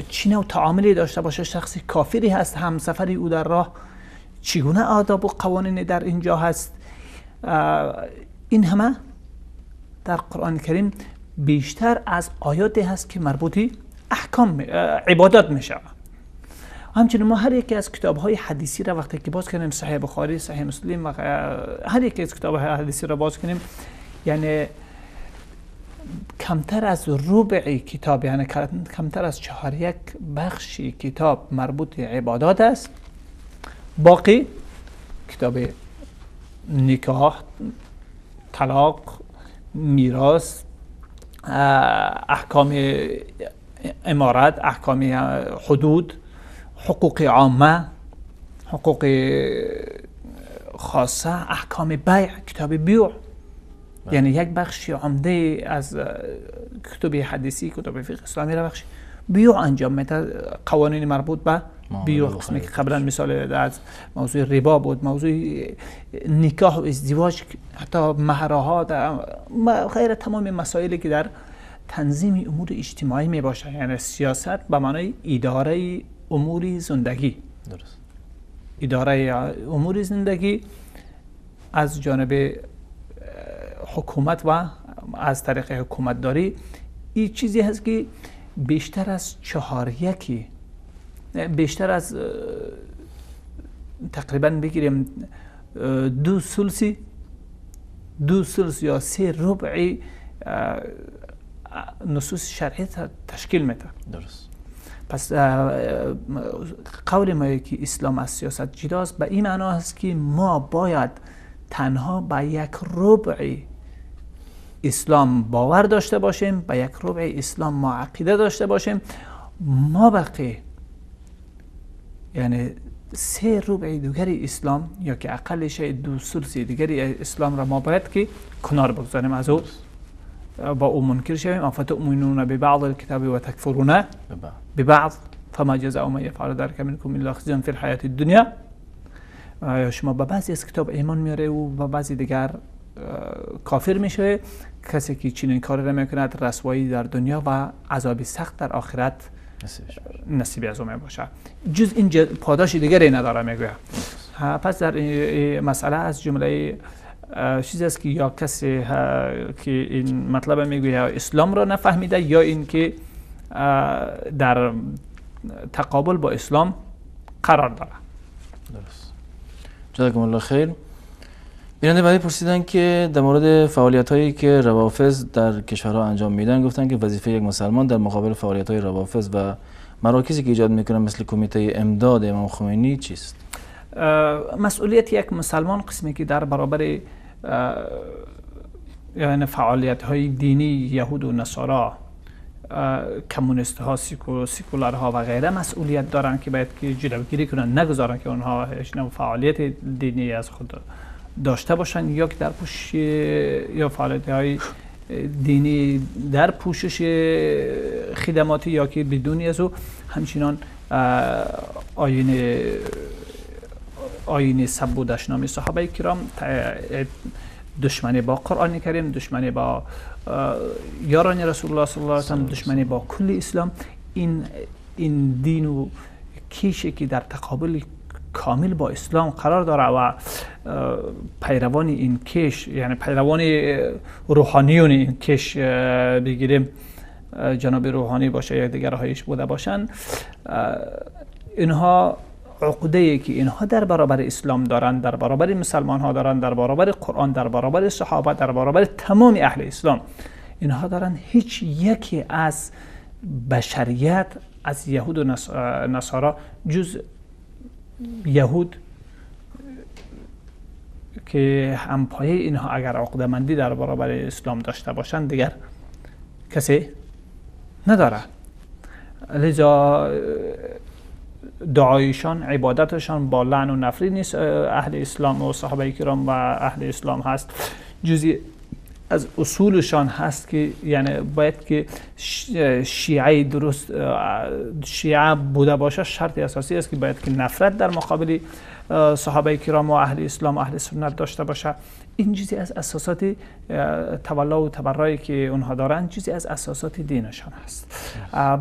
چی نوع تعاملی داشته باشه، شخص کافری هست همسفری او در راه چگونه آداب و قوانین در اینجا هست. این همه در قرآن کریم بیشتر از آیاتی هست که مربوطی احکام عبادات میشه. همچنین ما هر یکی از کتاب های حدیثی را وقتی که باز کنیم، صحیح بخاری، صحیح مسلم و هر یکی از کتاب های حدیثی را باز کنیم، یعنی کمتر از ربع کتاب، یعنی کمتر از 4 بخش کتاب مربوط عبادات است. باقی کتاب نکاح، طلاق، میراث، احکام امارت، احکام حدود، حقوق عامه، حقوق خاصه، احکام بیع، کتاب بیع، یعنی یک بخش عمده از کتب حدیثی، کتب فقه اسلامی را بخش بیع انجام میده، قوانین مربوط به بیع، قسمی که قبلا مثال از موضوع ربا بود، موضوع نکاح و ازدواج، حتی مهرها غیر تمام مسائلی که در تنظیم امور اجتماعی می باشه. یعنی سیاست به معنای اداره امور زندگی، درست، اداره امور زندگی از جانب حکومت و از طریق حکومت داری، این چیزی هست که بیشتر از 4 بیشتر از تقریبا بگیریم 2 ثلث یا 3 ربع نصوص شرعی تشکیل میده. درست. پس قول ما که اسلام از سیاست جداست به این معنا است که ما باید تنها به 1 ربع اسلام باور داشته باشیم، به 1 ربع اسلام ما عقیده داشته باشیم، ما بقیه یعنی 3 ربع دیگر اسلام یا که اقل شی 2 ثلث دیگر اسلام را ما باید که کنار بگذاریم، از او با او منکر شویم. افتؤمنون ببعض الكتاب و تکفرون ببعض فما جزاء من يفعل ذلك منكم الا خزي في الحیاه الدنیا. شما به بعضی از کتاب ایمان میاره و به بعضی دیگر کافر میشه. کسی که چنین کاری را میکند رسوایی در دنیا و عذاب سخت در آخرت نصیب از او میباشه، جز این پاداش دیگری نداره میگوید. پس در این مسئله از جمله چیزی است که یا کسی که این مطلب میگوید اسلام را نفهمیده یا اینکه در تقابل با اسلام قرار داره. درست. جزاکم الله خیر. بیننده بعدی پرسیدن که در مورد فعالیت هایی که روافض در کشورها انجام میدن، گفتن که وظیفه یک مسلمان در مقابل فعالیت های روافض و مراکزی که ایجاد میکنن مثل کمیته امداد امام خمینی چیست؟ مسئولیت یک مسلمان قسمی که در برابر یعنی فعالیت های دینی یهود و نصارا، کمونیست ها، سیکولار ها و غیره مسئولیت دارن که باید که جلوگیری کنن، نگذارن که اونها هیچ نوع فعالیت دینی از خود داشته باشن یا که در پوشش یا فعالیت های دینی در پوشش خدماتی یا که بدون از او. همچنان آیین سب و دشنام صحابه کرام، دشمنی با قرآن کریم، دشمنی با یاران رسول الله صلی الله علیه و سلم، دشمنی با کل اسلام، این دین و کیشی که در تقابل کامل با اسلام قرار داره و پیروان این کیش، یعنی پیروان روحانیون این کیش بگیریم، جناب روحانی باشه یا دیگرهایش بوده باشن، اینها عقده که اینها در برابر اسلام دارند، در برابر مسلمان ها دارند، در برابر قرآن، در برابر صحابه، در برابر تمام اهل اسلام اینها دارند، هیچ یکی از بشریت از یهود و نصارا جز یهود که همپایه اینها اگر عقده‌مندی در برابر اسلام داشته باشند دیگر کسی نداره. لذا دعایشان، عبادتشان با لعن و نفرین نیست اهل اسلام و صحابه کرام و اهل اسلام هست. جزئی از اصولشان هست که یعنی باید که شیعه درست شیعه بوده باشه، شرط اساسی است که باید که نفرت در مقابل صحابه کرام و اهل اسلام و اهل سنت داشته باشه. این چیزی از اساسات تولا و تبرایی که اونها دارن، چیزی از اساسات دینشان هست.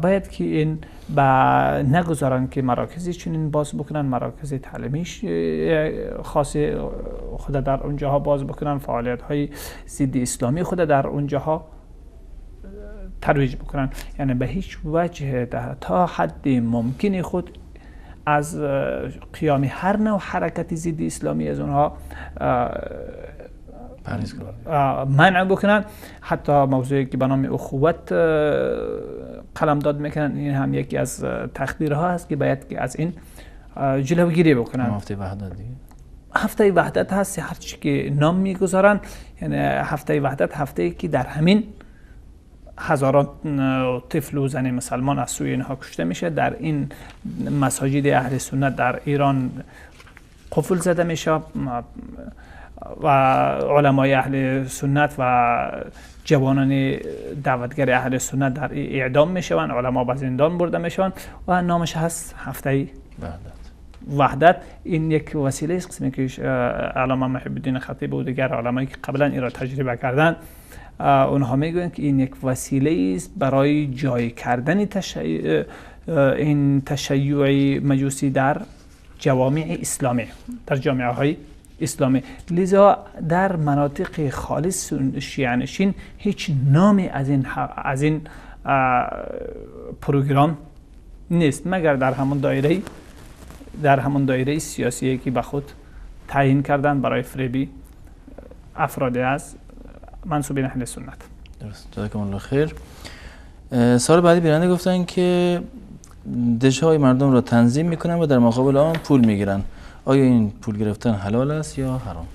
باید که این با نگذارن که مراکزی چنین باز بکنن، مراکز تعلیمی خاص خود در اونجاها باز بکنن، فعالیت های ضد اسلامی خود در اونجاها ترویج بکنن. یعنی به هیچ وجه تا حد ممکن خود از قیام هر نوع حرکت ضد اسلامی از اونها منع بکنن. حتی موضوعی که به نام اخوت قلمداد میکنن، این هم یکی از تخدیرها هست که باید که از این جلوگیری بکنن. هفته وحدت دیگه، هفته وحدت هست، هر چی که نام میگذارن. یعنی هفته وحدت هفته که در همین هزاران طفل و زن مسلمان از سوی اینها کشته میشه. در این مساجد اهل سنت در ایران قفل زده میشه و علمای اهل سنت و جوانان دعوتگر اهل سنت در اعدام میشوند، علما به زندان برده میشوند و نامش هست هفته وحدت. این یک وسیله است قسمی که علامه محب الدین خطیب و دیگر علمایی که قبلا این را تجربه کردند اونها میگویند که این یک وسیله است برای جای کردن این تشیع مجوسی در جوامع اسلامی، در جامعه های اسلامی. لذا در مناطق خالص شیعه نشین هیچ نامی از این پروگرام نیست، مگر در همون دایره سیاسی که به خود تعیین کردن برای فریبی افراد از منسوبین اهل سنت. درست، جزاکم الله خیر. سال بعدی بیننده گفتن که دشهای مردم را تنظیم میکنن و در مقابل آن پول میگیرن. آیا این پول گرفتن حلال است یا حرام؟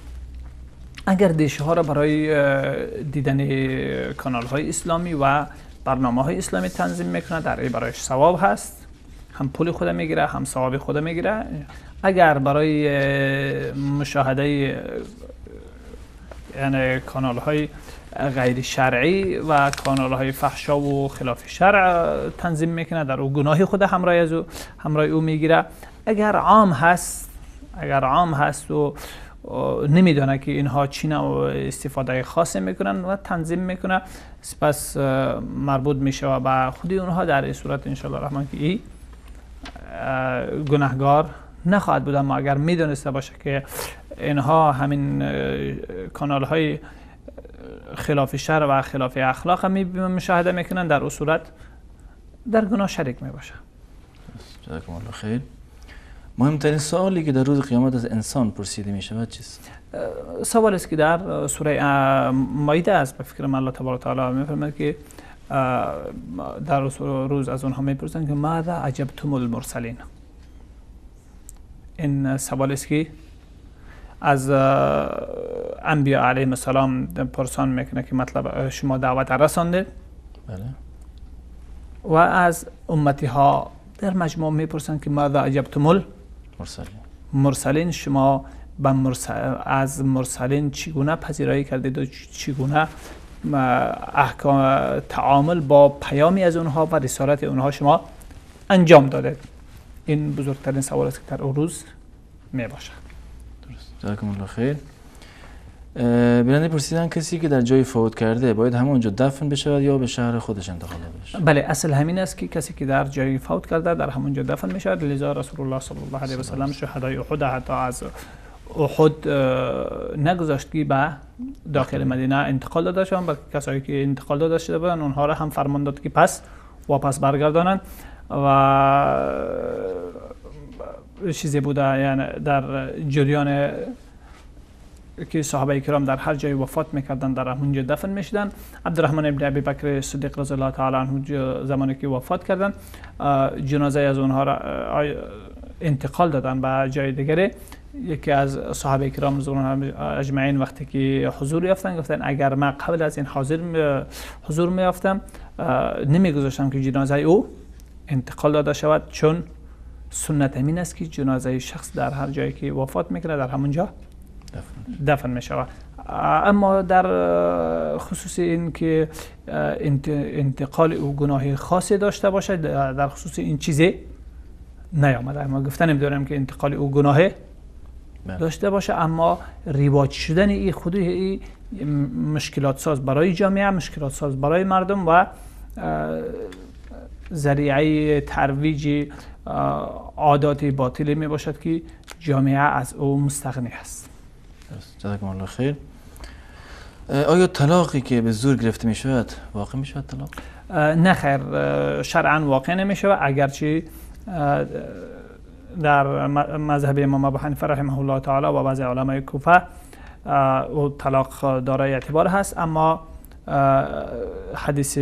اگر دشها را برای دیدن کانال های اسلامی و برنامه های اسلامی تنظیم میکنه، در این برایش ثواب هست، هم پول خود میگیره هم ثواب خود میگیره. اگر برای مشاهده یعنی کانال های غیر شرعی و کانال های فحشا و خلاف شرع تنظیم میکنه، در او گناه خود همراه او میگیره. اگر عام هست و نمیدانه که اینها چی نوع استفاده خاصی میکنن و تنظیم میکنه، سپس مربوط میشه به خودی اونها، در این صورت انشاءالله رحمان که ای گناهگار نخواهد بود. اما اگر میدونسته باشه که اینها همین کانال های خلاف شرع و خلاف اخلاق هم مشاهده میکنن، در اون صورت در گناه شریک میباشه. جزاکم الله خیر. مهمترین سوالی که در روز قیامت از انسان پرسیده می شود چیست؟ سوال است که در سوره مائده است. به فکر من الله تبارک و تعالی میفرماید که در روز از اونها میپرسند که ماذا عجبتم المرسلین. این سوال است که از انبیا علیهم السلام پرسان میکنه که مطلب شما دعوت رسانده، بله، و از امتی ها در مجموع میپرسند که ماذا عجبتم المرسلین، شما از مرسلین چگونه پذیرایی کردید و چگونه احکام تعامل با پیامی از اونها و رسالت اونها شما انجام دادید. این بزرگترین سوال است که در اون روز میباشد. درست، جزاکم الله خیر. بیننده پرسیدن کسی که در جای فوت کرده باید همونجا دفن بشود یا به شهر خودش انتقال داده بشه؟ بله، اصل همین است که کسی که در جای فوت کرده در همونجا دفن میشود. لذا رسول الله صلی الله علیه و سلم شهدای احد حتی از احد نگذاشت که به داخل مدینه انتقال داده شوند، بلکه کسایی که انتقال داده شده بودند اونها را هم فرمان داد که پس واپس برگردانند. و چیزی بوده، یعنی در جریان که صحابه کرام در هر جای وفات میکردن در همونجا دفن میشدن. عبدالرحمن ابن ابی بکر صدیق رضی الله تعالی عنه زمانی که وفات کردن جنازه از اونها را انتقال دادن به جای دیگری. یکی از صحابه کرام رضوان الله اجمعین وقتی که حضور یافتن گفتن اگر من قبل از این حضور میافتم نمیگذاشتم که جنازه او انتقال داده شود، چون سنت همین است که جنازه شخص در هر جایی که وفات میکنه در همونجا دفن می شود. اما در خصوص این که انتقال او گناه خاصی داشته باشد در خصوص این چیزی نیامده. ما گفتن نمیدونم که انتقال او گناه داشته باشه، اما رواج شدن این خودی ای مشکلات ساز برای جامعه، مشکلات ساز برای مردم و ذریعه ترویج عادات باطلی می باشد که جامعه از او مستغنی است. جزاکم الله خیر. آیا طلاقی که به زور گرفته می شود واقع می شود طلاق؟ نه خیر، شرعا واقع نمی شود، اگرچه در مذهب امام ابو حنیفه رحمه الله تعالی و بعضی علمای کوفه او طلاق دارای اعتبار هست، اما حدیث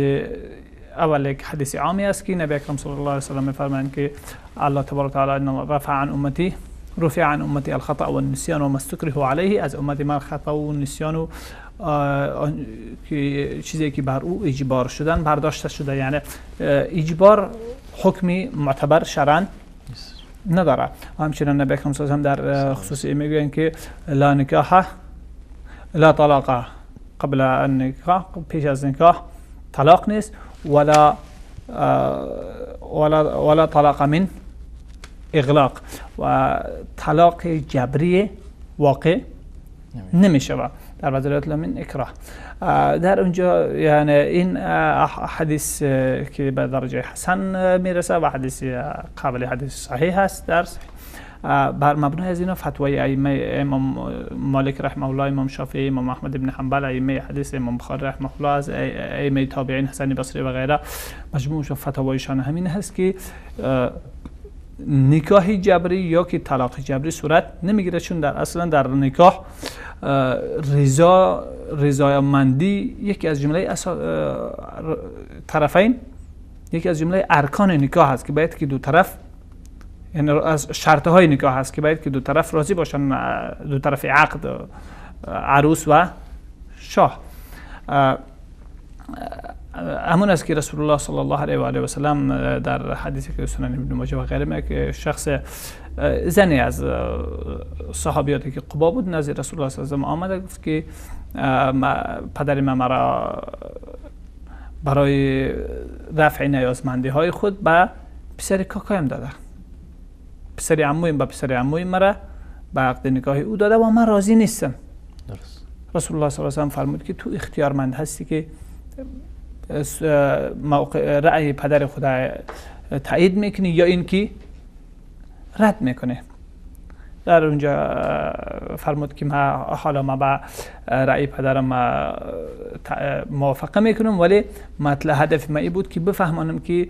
اول یک حدیث عامی است که نبی اکرم صلی الله علیه و سلم می‌فرمایند که الله تبارک و تعالی رفع عن امتی رفع عن امتی الخطأ والنسيان وما استكره علیه، از امت من خطا و نسیان و چیزی که بر او اجبار شدن برداشته شده، یعنی اجبار حکمی معتبر شرعا نداره. همچنین نبی اکرم صلی الله علیه و سلم در خصوص این میگویند که لا نکاح لا طلاق قبل النکاح، پیش از نکاح طلاق نیست، ولا طلاق من اغلاق، و طلاق جبری واقع نمیشه در وزارت من اکراه. در اونجا یعنی این حدیث که به درجه حسن میرسه و حدیث قابل حدیث صحیح است، در بر مبنای از اینا فتوای ائمه امام مالک رحمه الله، امام شافعی، امام احمد بن حنبل، ائمه حدیث، امام بخاری رحمه الله، از ائمه تابعین حسن بصری و غیره، مجموعشون فتوایشان همین هست که نکاح جبری یا که طلاق جبری صورت نمیگیره، چون در اصلا در نکاح رضایمندی یکی از جمله طرفین، یکی از جمله ارکان نکاح است که باید که دو طرف، یعنی از شرط های نکاح است که باید که دو طرف راضی باشن، دو طرف عقد، عروس و شاه. همون است که رسول الله صلی الله علیه و آله و سلم در حدیثی که سنن ابن ماجه و غیره میگه که شخص زنی از صحابیاتی که قبا بود نزد رسول الله صلی الله علیه و آله آمده گفت که پدر من مرا برای رفع نیازمندی های خود به پسر کاکایم داده، پسر عمویم به پسر عمویم مرا به عقد نکاح او داده و من راضی نیستم. درست. رسول الله صلی الله علیه و سلم فرمود که تو اختیارمند هستی که موقع رأی پدر خود تایید میکنی یا اینکه رد میکنه. در اونجا فرمود که من حالا ما به رأی پدرم موافقه میکنم، ولی مطلع هدف ما ای بود که بفهمانم که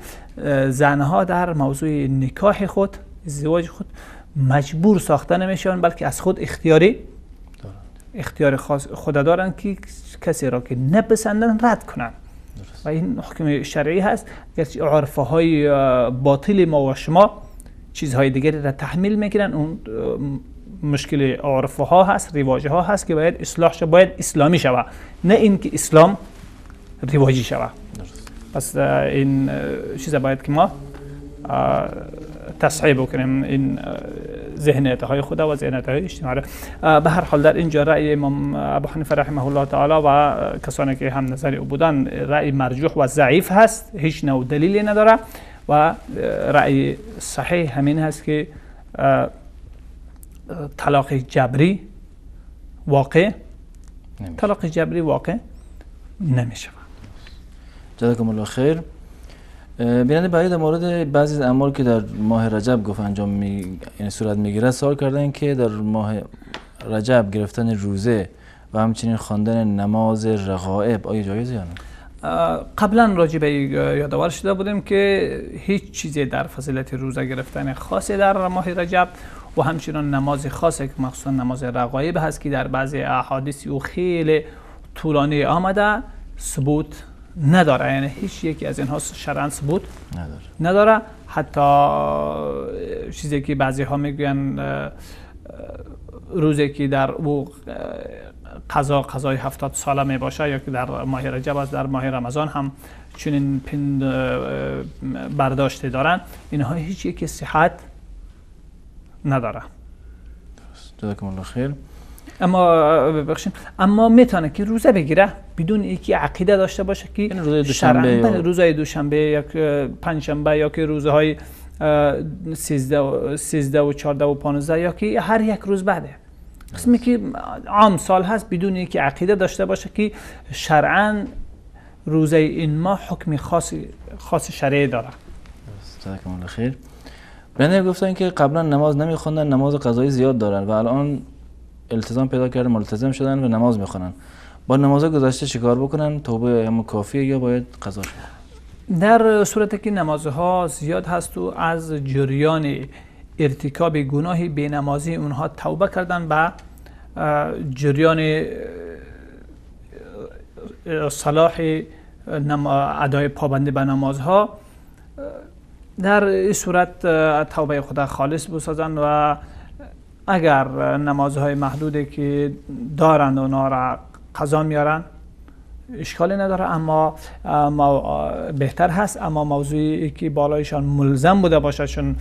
زنها در موضوع نکاح خود، ازدواج خود مجبور ساخته نمیشن، بلکه از خود اختیار خاص خود دارن که کسی را که نپسندن رد کنن. و این حکم شرعی هست. گرچه عرفه های باطل ما و شما چیزهای دیگری را تحمیل میکنن، اون مشکل عرفه ها هست، رواج ها هست که باید اصلاح شود، باید اسلامی شود، نه اینکه اسلام رواجی شود. پس این چیز باید که ما تصحیح بکنیم، این ذهنیت های خدا و ذهنیت های اجتماعی. به هر حال در اینجا رأی امام ابو حنیفه رحمه الله تعالی و کسانی که هم نظر او بودن رأی مرجوح و ضعیف هست، هیچ نوع دلیلی نداره و رأی صحیح همین هست که طلاق جبری واقع طلاق جبری واقع نمیشه. جزاکم الله خیر. بیننده بعدی در مورد بعضی از اعمال که در ماه رجب گفت انجام یعنی صورت میگیره سوال کردن که در ماه رجب گرفتن روزه و همچنین خواندن نماز رغائب آیا جایزه یا نه؟ قبلا راجع به یادآور شده بودیم که هیچ چیزی در فضیلت روزه گرفتن خاصی در ماه رجب و همچنان نماز خاصی که مخصوصا نماز رغایب هست که در بعضی احادیث او خیلی طولانی آمده ثبوت نداره، یعنی هیچ یکی از اینها شرعاً ثبوت نداره. حتی چیزی که بعضی ها میگوین روزی که در او قضای 70 ساله می باشه یا که در ماه رجب است، در ماه رمضان هم چنین برداشتی دارن، اینها هیچ یکی صحت نداره. جزاکم الله خیر. اما ببخشید، اما میتونه که روزه بگیره بدون اینکه عقیده داشته باشه که روزه دوشنبه، روزهای دوشنبه یا پنجشنبه یا که روزهای 13 و 14 و 15 یا که هر یک روز بعده، قسمی که عام سال هست، بدون اینکه عقیده داشته باشه که شرعاً روزه این ماه حکم خاص شرعی داره. جزاکم الله خیر. بنده گفتن که قبلا نماز نمیخوندن، نماز قضایی زیاد دارن و الان التزام پیدا کردن، ملتزم شدن و نماز میخوانن. با نماز گذشته چیکار بکنن؟ توبه هم کافیه یا باید قضا شد؟ در صورتی که نمازها زیاد هست و از جریان ارتکاب گناه بینمازی اونها توبه کردن به جریان صلاح ادای پابندی به نمازها، در این صورت توبه خود خالص بسازن و اگر نمازهای محدودی که دارند اونها را قضا میارن اشکالی نداره، اما بهتر هست. اما موضوعی که بالایشان ملزم بوده باشه، چون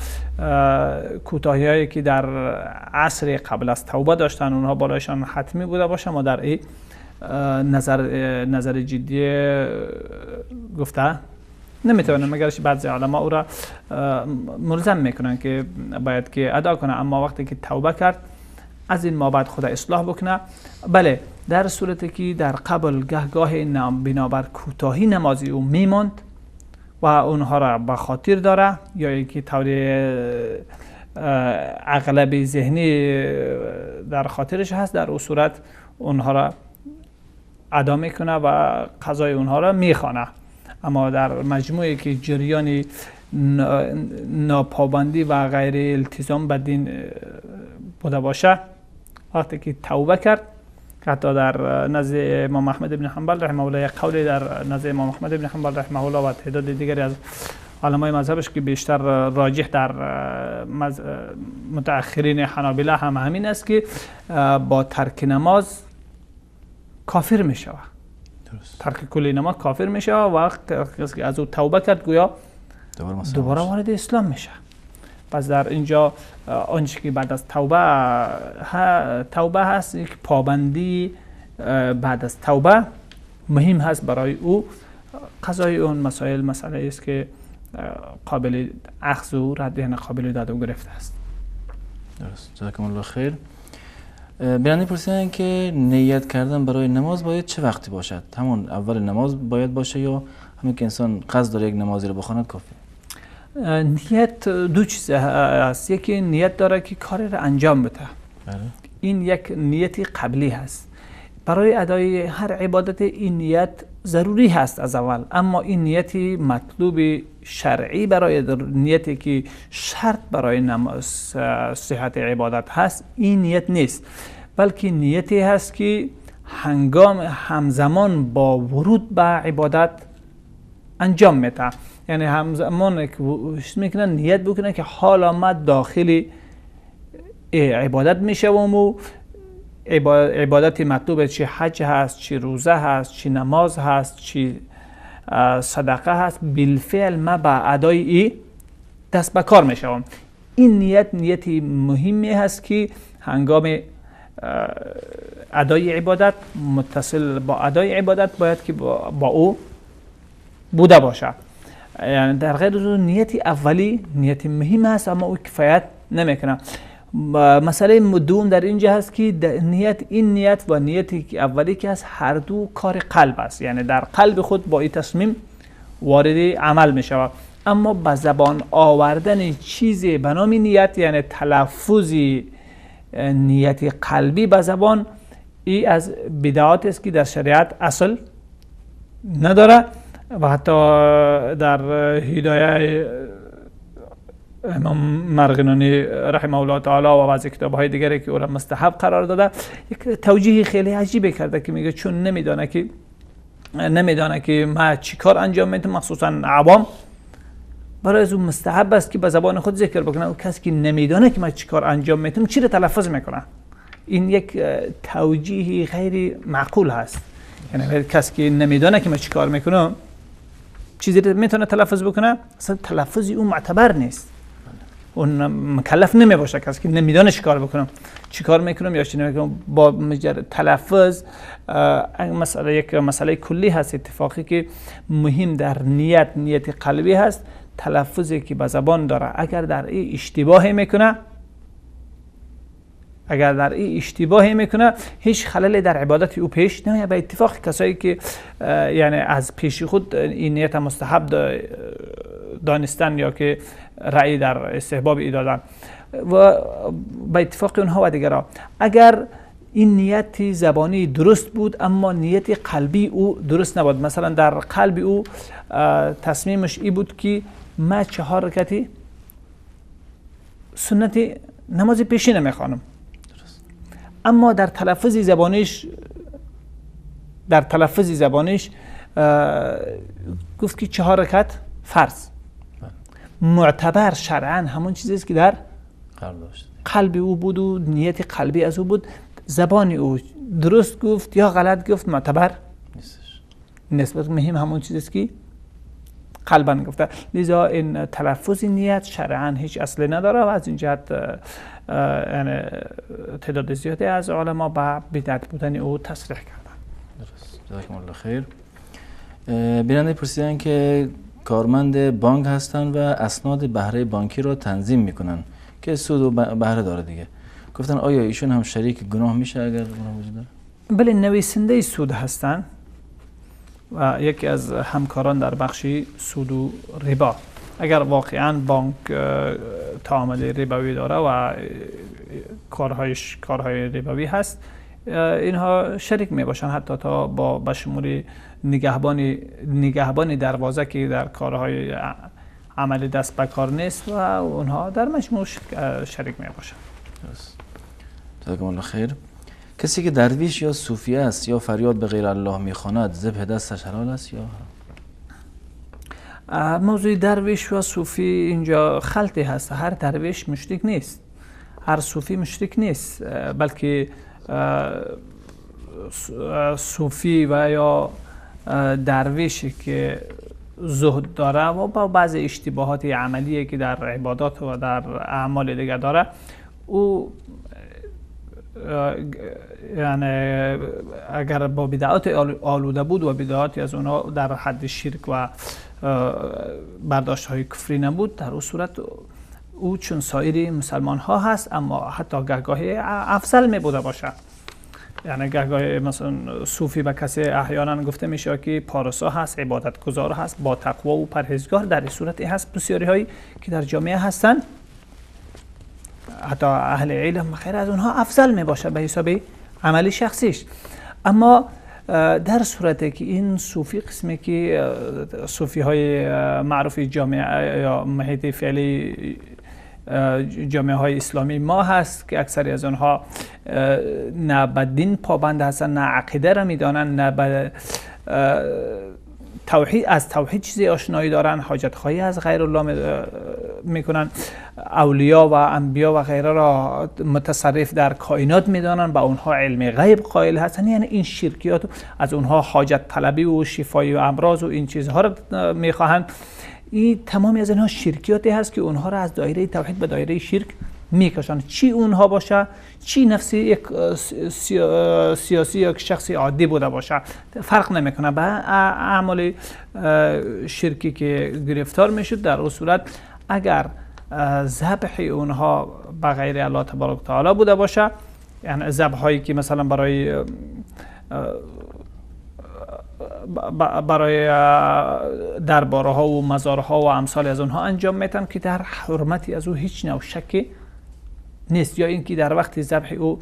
کوتاهی هایی که در عصر قبل از توبه داشتن اونها بالایشان حتمی بوده باشه، ما در این نظر جدی گفته نمیتونم، مگر بعضی علما او را ملزم میکنن که باید که ادا کنه. اما وقتی که توبه کرد از این ما بعد خود اصلاح بکنه. بله، در صورتی که در قبل گهگاه بنابر کوتاهی نمازی او میماند و اونها را به خاطر داره یا اینکه طور اغلب ذهنی در خاطرش هست، در او صورت اونها را ادا میکنه و قضای اونها را میخوانه. اما در مجموعی که جریان ناپابندی و غیر التزام به دین بوده باشه، وقتی که توبه کرد، حتی در نزد امام احمد بن حنبل رحمه الله، یک قولی در نزد امام احمد بن حنبل رحمه الله و تعداد دیگری از علمای مذهبش که بیشتر راجح در متأخرین حنابله هم همین است که با ترک نماز کافر می شود. ترک کلی نماز کافر میشه و کسی که از او توبه کرد گویا دوباره وارد اسلام میشه. پس در اینجا آنچه که بعد از توبه هست، یک پابندی بعد از توبه مهم هست برای او. قضای اون مسائل مسئله است که قابل اخذ و رد، یعنی قابل داد و گرفت است. درست، جزاکم الله خیر. بیننده پرسیدن که نیت کردن برای نماز باید چه وقتی باشد؟ همون اول نماز باید باشه یا همین که انسان قصد داره یک نمازی رو بخواند کافی؟ نیت دو چیز هست. یکی نیت داره که کاری رو انجام بده. بله. این یک نیت قبلی هست. برای ادای هر عبادت این نیت ضروری هست از اول، اما این نیت مطلوب شرعی برای نیتی که شرط برای نماز صحت عبادت هست این نیت نیست، بلکه نیتی هست که هنگام همزمان با ورود به عبادت انجام میده. یعنی همزمان که میکنن نیت بکنن که حالا ما داخل عبادت میشوم و عبادت مطلوب چه حج هست، چه روزه هست، چه نماز هست، چه صدقه هست، بالفعل ما با ادای ای دست به کار میشوم. این نیت نیت مهمی هست که هنگام ادای عبادت متصل با ادای عبادت باید که با او بوده باشه. یعنی در غیر از نیت اولی نیت مهم هست، اما او کفایت نمیکنه. مسئله دوم در اینجا هست که نیت، این نیت و نیت اولی که هست هر دو کار قلب است، یعنی در قلب خود با این تصمیم وارد عمل می شود. اما به زبان آوردن چیزی به نام نیت، یعنی تلفظ نیت قلبی به زبان، ای از بدعات است که در شریعت اصل نداره و حتی در هدایه امام مرغینانی رحمه الله تعالی و بعضی کتاب های دیگری که او را مستحب قرار داده، یک توجیه خیلی عجیبی کرده که میگه چون نمیدانه که ما چیکار انجام میدم، مخصوصا عوام، برای از اون مستحب است که به زبان خود ذکر بکنه. و کسی که نمیدانه که ما چیکار انجام میدم چی را تلفظ میکنه؟ این یک توجیه غیر معقول هست. یعنی کسی که نمیدانه که ما چیکار میکنم چیزی میتونه تلفظ بکنه، اصلا تلفظ او معتبر نیست، اون مکلف نمی باشه. کسی که نمیدانه چیکار بکنم، چیکار میکنم یا چی نمیکنم، با مجرد تلفظ مسئله یک مسئله کلی هست، اتفاقی که مهم در نیت قلبی هست، تلفظی که به زبان داره. اگر در این اشتباهی میکنه، هیچ خللی در عبادت او پیش نمیاد. به اتفاق کسایی که یعنی از پیش خود این نیت مستحب دانستن یا که رأی در استحباب ای دادن و به اتفاق اونها و دیگران، اگر این نیت زبانی درست بود اما نیت قلبی او درست نبود، مثلا در قلب او تصمیمش ای بود که ما 4 رکعتی سنت نماز پیشین میخوانم، اما در تلفظ زبانیش گفت که 4 رکعت فرض. معتبر شرعا همون چیزی است که در قلب او بود و نیت قلبی از او بود. زبان او درست گفت یا غلط گفت معتبر نیست. مهم همون چیزی است که قلبا گفته. لذا این تلفظ نیت شرعا هیچ اصلی نداره و از این جهت یعنی تعداد زیادی از علما به بدعت بودن او تصریح کردن. درست، جزاکم الله خیر. بیننده پرسیدن که کارمند بانک هستن و اسناد بهره بانکی را تنظیم میکنن که سود و بهره داره دیگه، گفتن آیا ایشون هم شریک گناه میشه اگر گناه وجود داره؟ بله، نویسنده سود هستن و یکی از همکاران در بخش سود و ربا. اگر واقعا بانک تعامل ربوی داره و کارهای ربوی هست، اینها شریک می باشن، حتی تا با به شمول نگهبان دروازه که در کارهای عمل دست به کار نیست و اونها در مجموع شریک می باشن. جزاکم الله خیر. کسی که درویش یا صوفی است یا فریاد به غیر الله میخواند، ذبح دستش حلال است یا حرام؟ موضوع درویش و صوفی اینجا خلطی هست. هر درویش مشرک نیست، هر صوفی مشرک نیست، بلکه صوفی و یا درویشی که زهد داره و با بعض اشتباهات عملی که در عبادات و در اعمال دیگه داره، او یعنی اگر با بدعات آلوده بود و بدعاتی از اونها در حد شرک و برداشت های کفری نبود، در اون صورت او چون سایر مسلمان ها هست، اما حتی گهگاهی افضل می بوده باشه. یعنی گهگاهی مثلا صوفی به کسی احیانا گفته میشه که پارسا هست، عبادتگزار هست، با تقوا و پرهیزگار، در صورت هست بسیاری هایی که در جامعه هستند حتی اهل علم خیر از اونها افضل می باشه به حساب عملی شخصیش. اما در صورتی که این صوفی قسمی که صوفی های معروف جامعه یا محیط فعلی جامعه های اسلامی ما هست که اکثری از آنها نه به دین پابند هستن، نه عقیده را میدانن، نه به توحید، از توحید چیزی آشنایی دارن، حاجت خواهی از غیر الله میکنن، اولیا و انبیا و غیره را متصرف در کائنات میدانن، به اونها علم غیب قائل هستن. یعنی این شرکیات از اونها حاجت طلبی و شفای و امراض و این چیزها را میخواهند. این تمامی از اینها شرکیاتی هست که اونها را از دایره توحید به دایره شرک میکشن. چی اونها باشه، چی نفسی یک سیاسی یا یک شخصی عادی بوده باشه، فرق نمیکنه. به اعمال شرکی که گرفتار میشد، در اون صورت اگر ذبح اونها به غیر الله تبارک تعالی بوده باشه، یعنی ذبح هایی که مثلا برای دربارها و مزارها و امثال از اونها انجام میتن که در حرمتی از او هیچ نوع شکی نیست، یا اینکه در وقت ذبح او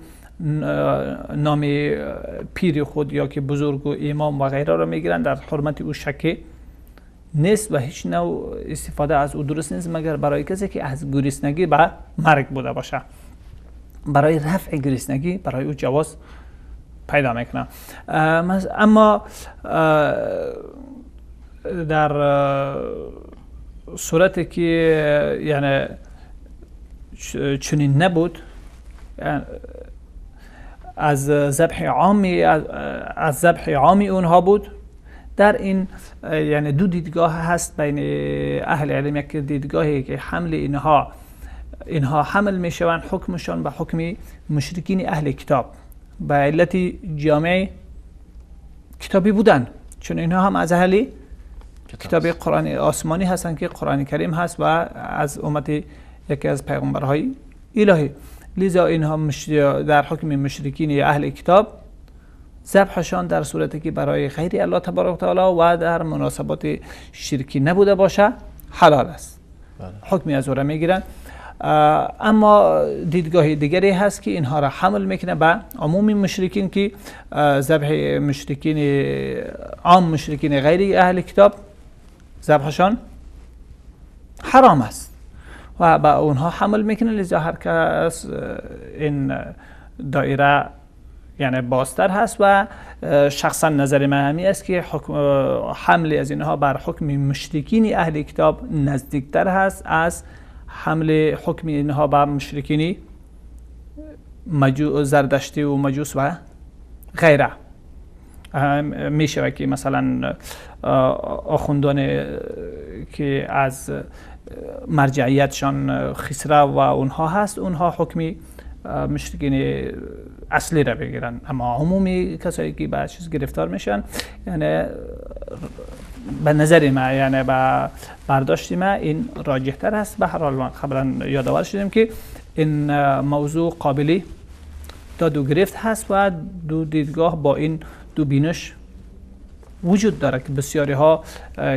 نام پیر خود یا که بزرگ و امام و غیره را میگیرن، در حرمت او شکی نیست و هیچ نوع استفاده از او درست نیست، مگر برای کسی که از گرسنگی به مرگ بوده باشه. برای رفع گرسنگی برای او جواز پیدا میکنه. اما در صورتی که یعنی چنین نبود، از ذبح عامی اونها بود، در این یعنی دو دیدگاه هست بین اهل علم. یک دیدگاهی که حمل اینها حمل میشوند حکمشان به حکم مشرکین اهل کتاب به علت جامعه کتابی بودن، چون اینها هم از اهل کتاب قرآن آسمانی هستند که قرآن کریم هست و از امت یکی از پیغمبرهای الهی. لذا اینها در حکم مشرکین اهل کتاب ذبحشان در صورتی که برای غیر الله تبارک و تعالی و در مناسبات شرکی نبوده باشه حلال است. بله. حکمی از او را میگیرن. اما دیدگاه دیگری هست که اینها را حمل میکنه به عموم مشرکین که ذبح مشرکین عام مشرکین غیر اهل کتاب ذبحشان حرام است و به اونها حمل میکنه. لذا هر کس این دایره یعنی بازتر هست و شخصا نظر من همی است که حمل از اینها بر حکم مشرکین اهل کتاب نزدیکتر هست از حمل حکم اینها بر مشرکین زردشتی و مجوس و غیره. میشه که مثلا آخوندان که از مرجعیتشان خسرو و اونها هست، اونها حکمی مشرکین اصلی را بگیرن، اما عمومی کسایی که به چیز گرفتار میشن یعنی به نظر ما یعنی به برداشت ما این راجح تر است. به هر حال قبلا یادآور شدیم که این موضوع قابلی داد و گرفت هست و دو دیدگاه با این دو بینش وجود داره که بسیاری ها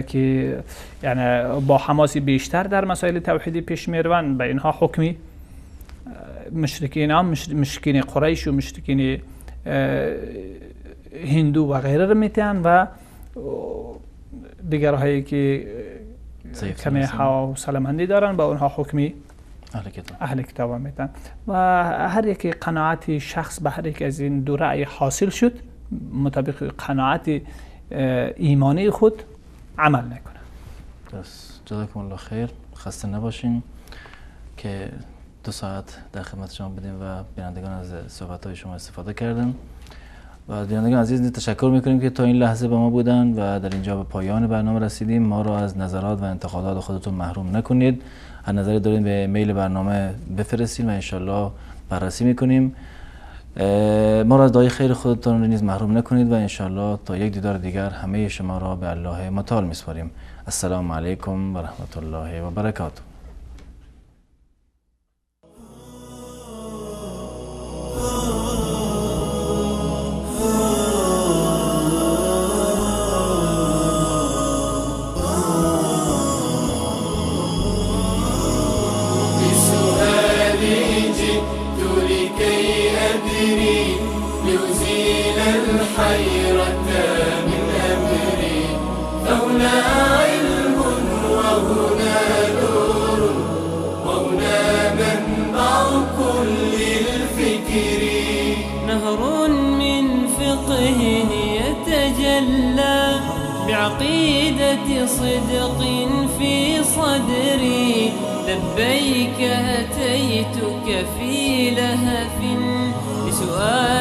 که یعنی با حماسی بیشتر در مسائل توحیدی پیش میروند به اینها حکمی مشرکین هم مشرکین قریش و مشرکین هندو و غیره رو میتن و دیگرهایی که کمی حوصله‌مندی دارن با اونها حکمی اهل کتاب میتن. و هر یک قناعت شخص به هر یک از این دو رأی حاصل شد مطابق قناعت ایمانی خود عمل نکنه. درست. جزاکم الله خیر. خسته نباشین که 2 ساعت در خدمت شما بودیم و بینندگان از صحبت‌های شما استفاده کردن و از بینندگان عزیز تشکر میکنیم که تا این لحظه با ما بودن و در اینجا به پایان برنامه رسیدیم. ما را از نظرات و انتقادات خودتون محروم نکنید. هر نظری دارین به ایمیل برنامه بفرستین و انشالله بررسی میکنیم. ما را از دعای خیر خودتون نیز محروم نکنید و انشالله تا یک دیدار دیگر همه شما را به الله متعال میسپاریم. السلام علیکم و رحمت الله و برکاته. بعقيدة صدق في صدري لبيك أتيتك في لهف لسؤال